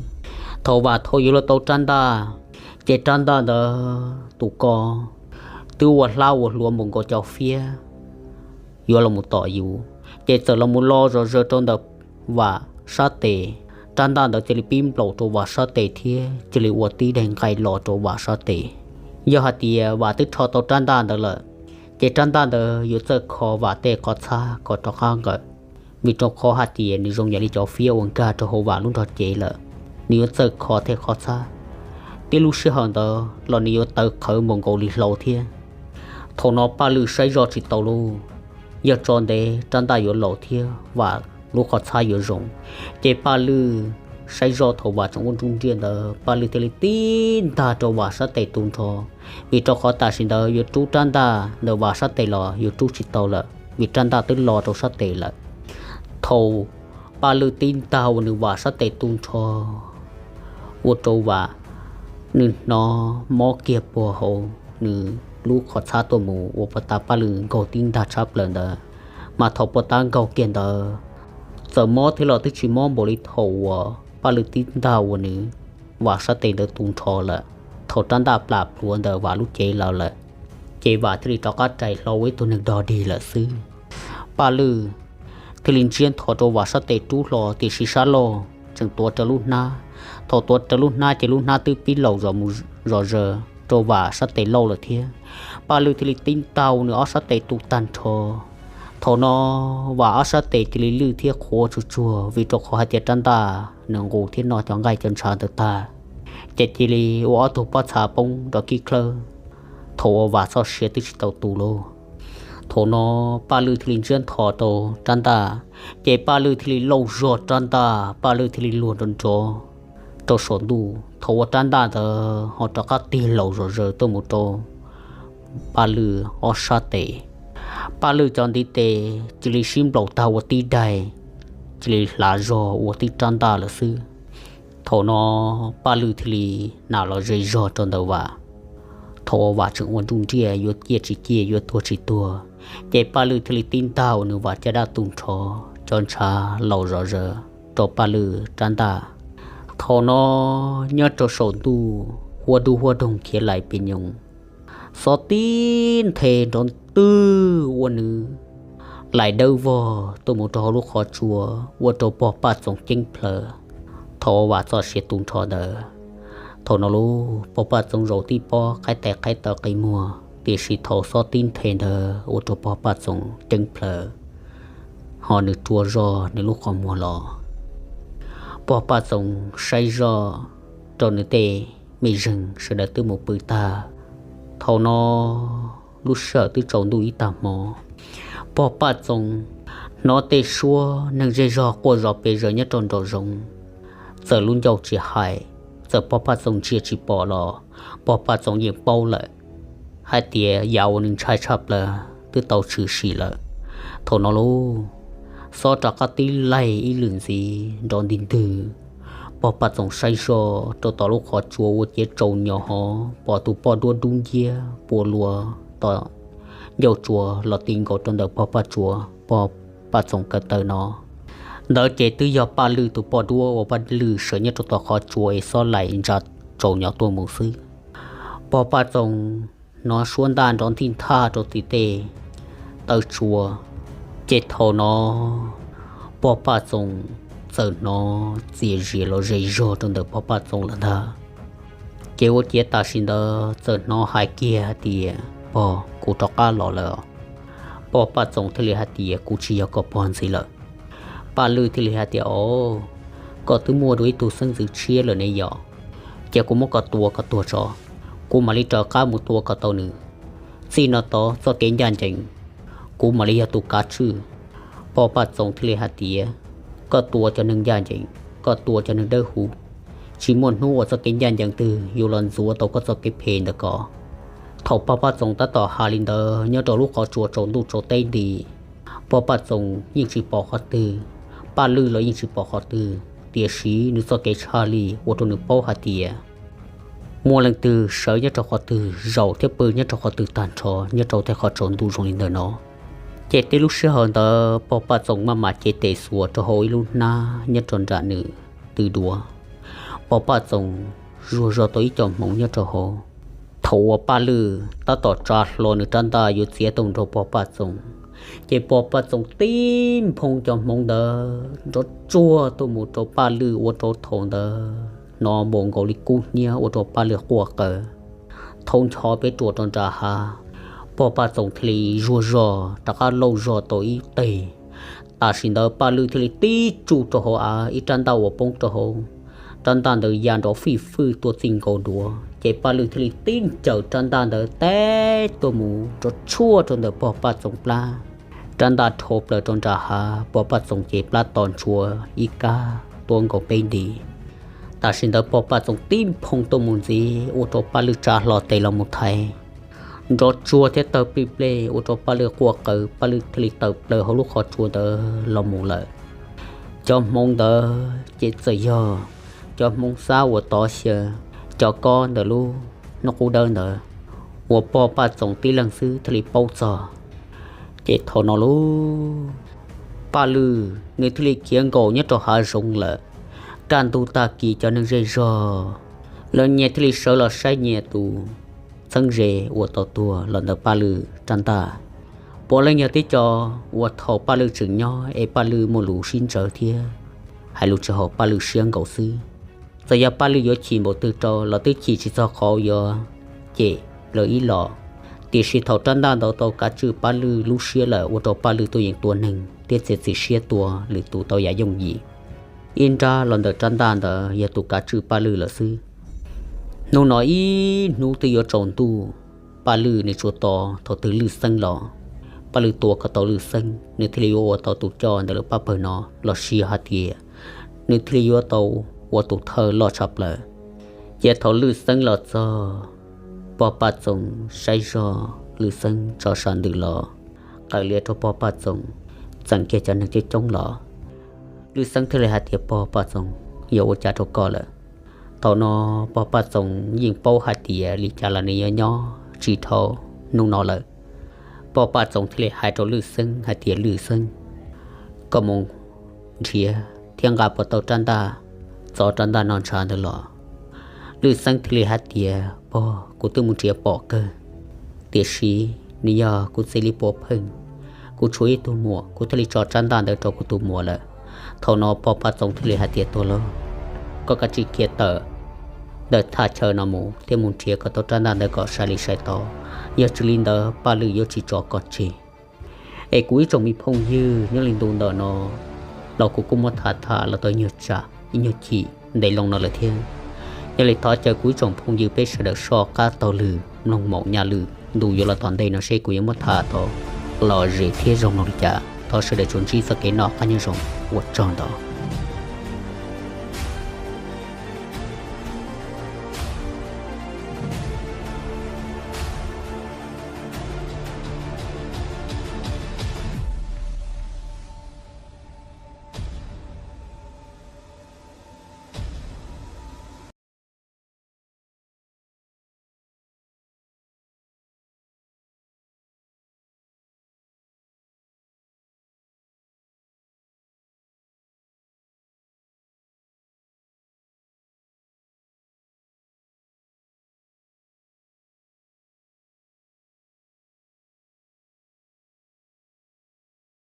thaum Vam thau yuav luag tau rab ntaj, ces rab ntaj ntawd tus ko twb ua hlab ua hluav npaum nkaus cov fiab yuav los mus tom yus, ces txawm los mus lo zom zaws rau ntawm Vam sab tes. Rab ntaj ntawd cia li pib nplaum rau Vam sab tes thiab cia li ua tib daim nqaij los rau Vam sab tes. Yog hais tias Vam twb rho tau rab ntaj ntawd lawm, ces rab ntaj ntawd yuav txawj kho Vam tej qhov txhab kom rov qab nqawm, vim rau qhov hais tias nws zoo yam li cov fiab uas nkag rau hauv Vam lub nrog cev lawm, nws yuav txawj kho tej qhov txhab. Tib lub sij hawm ntawd los nws yuav tawv qhawv npaum nkaus li hlau thiab. Thaum no Paj Lwj saib zoj tsis tau lauj, yog tso ntev rab ntaj yuav laus thiab Vam lub qhov txhab yuav zoo. Ces Paj Lwj saib zoj thaum Vam tseem ua nruj nriaj ntawd, Paj Lwj thiaj li tib ntag rau Vam sab tes tu nrho, vim rau qhov tam sim ntawd yuav rub rab ntaj ntawm Vam sab tes los yuav rub tsis tau lawm vim rab ntaj twb lo rau sab tes lawm. Thaum Paj Lwj tib ntag ua nws Vam sab tes tu nrho, ua rau Vam nws hnov mob kiag puag hauv nws lub qhov txhab tuaj mus ua puag ta Paj Lwj nkaug tib ntag tshab plaws ntawd. Mas thaum puag ta nkaug kiag ntawd, txawm mob thiab los twb tsis mob npaum li thaum uas Paj Lwj tib ntag ua nws Vam sab tes ntawd tu nrho lawm. Thaum rab ntaj plam plhuav ntawm Vam lub cev lawm lawm, ces Vam thiaj li rov qab rais hlo ua ib tug neeg dog dig lawm xwb. Paj Lwj thiaj li ntsiab nthos rau Vam sab tes rub hlo, tiam sis sab laug tseem tuav rawv lub hnab. Thaum tuav rawv lub hnab ces lub hnab twb pib laus zom mus zom zaws rau Vam sab tes laug lawm thiab. Paj Lwj thiaj li tib ntag nws ob sab tes tu tag nrho. Thaum no Vam ob sab tes cia li lwj thiab qhuav tsuag tsuag vim rau qhov hais tias rab ntaj nws nqus thiab noj cov nqaij cov ntshav ntawd tag, ces cia li ua ob tug pob txha poob rov kib klawb. Thaum uas Vam txoj sia twb tsis tau tu lauj, thaum no Paj Lwj thiaj li ntsiab nthos rau rab ntaj, ces Paj Lwj thiaj li lauj zog rab ntaj, Paj Lwj thiaj li luag nrov nrov rau saum ntuj. Thaum uas rab ntaj ntawd ho rov qab tig laus zom zaws tuaj mus rau Paj Lwj ob sab tes, Paj Lwj cov ntiv tes cia li sib nplaum tag ua tib daig, cia li hlav zog ua tib rab ntaj lawm xwb. Thaum no Paj Lwj thiaj li nam los ze zog rau ntawm Vam. Thaum uas Vam tseem ua nruj nriaj yuav ciaj tsis ciaj yuav tuag tsis tuag, ces Paj Lwj thiaj li tib ntag ua nws Vam caj dab tu nrho, cov ntshav laus zom zaws rau Paj Lwj rab ntaj. Thaum no nyob rau saum ntuj huab dub huab doog khiav laim pes nyoos, xob tib nthe nrov ntwg ua nws laim dawb vog tuaj mus rau hauv lub qhov tsua, ua rau pog Paj Txoos ceeb plhaws. Thaum uas Vam txoj sia tu nrho ntawd, thaum no lub pog Paj Txoos zaum tib pob qaib tais qaib taw qi muag, tiam sis thaum xob tib nthe ntawd ua rau pog Paj Txoos ceeb plhaws, ho nws rua zog nws lub qhov muag los. Pog Paj Txoos saib zoj rau nws tej mej zeeg sawv daws twb mus pw tag. Thaum no lub sij hawm twb tsaus ntuj ib tag hmo, pog Paj Txoos hnov tej suab neeg zej zog quaj zom pes zaws nyob rau nraum zoov. Txawm lub ncauj tsis hais, txawm pog Paj Txoos ntsia tsis pom los pog Paj Txoos yeej paub lawm hais tias yam uas nws ntshai tshaj plaws twb tau tshwm sim lawm. Thaum no lub xob rov qab tib laig ib lwm ntxiv nrov nti ntwg. Pog Paj Txoos saib zoj rau tom lub qhov tsua ua ciav tsaus nyos hov pom tus poj duab dub nciab pua lua tom ncauj tsua los ti nkaus rau ntawm pog Paj Txoos, pog Paj Txoos ko taw no. Ntawd ces twb yog Paj Lwj tus poj duab uas Paj Lwj sawv nyob rau tom qhov tsua es xob laim ntsa tsaus nyos tuaj mus xwb. Pog Paj Txoos hnov suab ntaj nrov nthij nthaj rau tim tej taw tsua, ces thaum no pog Paj Txoos txawm hnov txias zias los ze zog rau ntawm pog Paj Txoos lawm ntag. Ces ua ciav tam sim ntawd txawm hnov hais kiag hais tias, Pog, kuv rov qab los lawm. Pog Paj Txoos thiaj li hais tias, Kuv tsis yog koj pog ntxiv lawm. Paj Lwj thiaj li hais tias, Os, koj twb muaj dua ib tug xeeb ntxwv tshiab lawm ne yom. Cia kuv muab koj tua kom tuag tso, kuv mam li raws qab mus tua kom tau nws. Txij no tod txoj kev ncaj ncees, kuv mam li yog tus kav tswj. Pog Paj Txoos thiaj li hais tias, Koj tua cov neeg ncaj ncees, koj tua cov neeg dawb huv, tsis muaj hnub uas txoj kev ncaj ncees twg yuav los ntxuav tau koj txoj kev phem ntawm ko. Thaum pog Paj Txoos tab tom hais li ntawd nyob rau lub qhov tsua tsaus ntuj tsaus teb nti, pog Paj Txoos yeej tsis pom qhov twg, Paj Lwj los yeej tsis pom qhov twg, tiam sis nws txoj kev tshaj lij ua rau nws paub hais tias muaj leej twg sawv nyob rau qhov twg, zaum thiab pw nyob rau qhov twg tag nrho nyob rau tej qhov tsaus ntuj zoo li ntawm no. Ces tib lub sij hawm ntawd pog Paj Txoos maj mam cev tes xuas rau hauv ib lub hnab nyob rau nram nws tw duav. Pog Paj Txoos zuag zog tau ib co hmoov nyob rau hauv. Thaum uas Paj Lwj tab tom tsa hlo nws rab ntaj yuav txiav tau nrog pog Paj Txoos, ces pog Paj Txoos tib nphoo cov hmoov ntawd nrov tsuag tuaj mus rau Paj Lwj ua rau thaum ntawd hnov npaum nkaus li kub hnyiab ua rau Paj Lwj quaj qw. Thaub ncho peb ruam rau nram hav, pog Paj Txoos thiaj li zuag zog rov qab lauj zog tau ib teg. Tam sim ntawd Paj Lwj thiaj li tib tsuj rau hauv av, ib rab ntaj uas poob rau hauv rab ntaj ntawd ya nrov fij fwj tuaj txij nkaus duav, ces Paj Lwj thiaj li tib ncaws rab ntaj ntawd teb tuaj mus rau tshuaj rau ntawm pog Paj Txoos plab. rab ntaj dhau plaws rau nram hav, pog Paj Txoos ces plab to ntsuav ib kab tuab nkaus peb nti. Tam sim ntawd pog Paj Txoos tib nphoo tuaj mus ntxiv ua rau Paj Lwj tsa hlo tes los mus thaiv, nrov tsuag thiab tawg plig plej ua rau Paj Lwj quaj qw, Paj Lwj thiaj li tawm plaws hauv lub qhov tsua ntawd los mus lawm. Cov hmoov ntawd ces txawm yog cov hmoov xab uas tov xyaw, cov kob ntawm lub hnub qub dawb ntawd uas pog Paj Txoos tib leeg xwb thiaj li paub txog. Ces thaum no lauj, Paj Lwj nws thiaj li khiav nkaum nyob rau hav zoov lawm. Kaj ntug tag kis cov neeg zej zog lawv nyias thiaj li sawv los saib nyias tus txheeb ze uas tau tuag los ntawm Paj Lwj rab ntaj. Puav leej yog tib co uas thaum Paj Lwj tseem nyob es Paj Lwj muaj lus sib ntsawv thiab hais lus tsis haum Paj Lwj siab nkaus xwb. Txawm yog Paj Lwj yuav chim npaum twg rau los twb chim tsis txog qhov yuav cem lawv ib los. Tiam sis thaum rab ntaj ntawd tau kav tswj Paj Lwj lub siab lawm ua rau Paj Lwj tuaj yeem tua neeg thiab txiav txim siab tua lwm tus tau yam yooj yim. Ib nrab los ntawm rab ntaj ntawd yog tus kav tswj Paj Lwj lawm xwb. Hnub no ib hnub twb yuav tsaus ntuj, Paj Lwj nws tsuas tos thaum twg Lwj Xeeb los. Paj Lwj tua kom tau Lwj Xeeb nws thiaj li yuav ua tau tus coj ntawm lawv pab pawg no, los sis hais tias nws thiaj li yuav tau ua tus thawj loj tshaj plaws. Ces thaum Lwj Xeeb los txog, pog Paj Txoos saib zog Lwj Xeeb tso sam ntws los, qaws lias rau pog Paj Txoos, txeem kiag cov neeg coob coob los. Lwj Xeeb thiaj li hais tias, Pog Paj Txoos, yog ua cas rau koj lawm? Thaum no pog Paj Txoos yeej paub hais tias li cas los nws yuav nyob tsis dhau hnub no lawm. Pog Paj Txoos thiaj li hais rau Lwj Xeeb hais tias, Lwj Xeeb, koj mus nrhiav thiab nqa puas tau rab ntaj, txov rab ntaj no ntshav ntawd los? Lwj Xeeb thiaj li hais tias, Pog, kuv twb mus nrhiav pom kawg, tiam sis nws yog kuv txiv li puav pheej, kuv tshuav ib tug muam, kuv thiaj li tso rab ntaj ntawd rau kuv tus muam lawm. Thaum no pog Paj Txoos thiaj li hais tias, Tuag lauj, koj kav tsij khiav tawm ntawm thaj chaw no mus thiab mus nrhiav kom tau rab ntaj ntawd kom sai li sai tau, yog tsis li ntawd Paj Lwj yuav tsis tso koj tseg. Es kuv ib tsoom me phooj ywg, nyob li ntu ntawm no los kuv kuj muab tham tham los tau nyuag tsam ib nyuag chim ntev loo no lawm thiab. Yog li thov caw kuv ib tsoom phooj ywg peb sawv daws soj qab taug lw mloog Maum Nyaj Lwm ntu yuav los tom ntej no seb kuv yuav muab tham tau lom zem thiab zoo no li cas. Thov sawv daws tsuas ntsib txoj kev noj qab nyob zoo, ua tsaug ntau.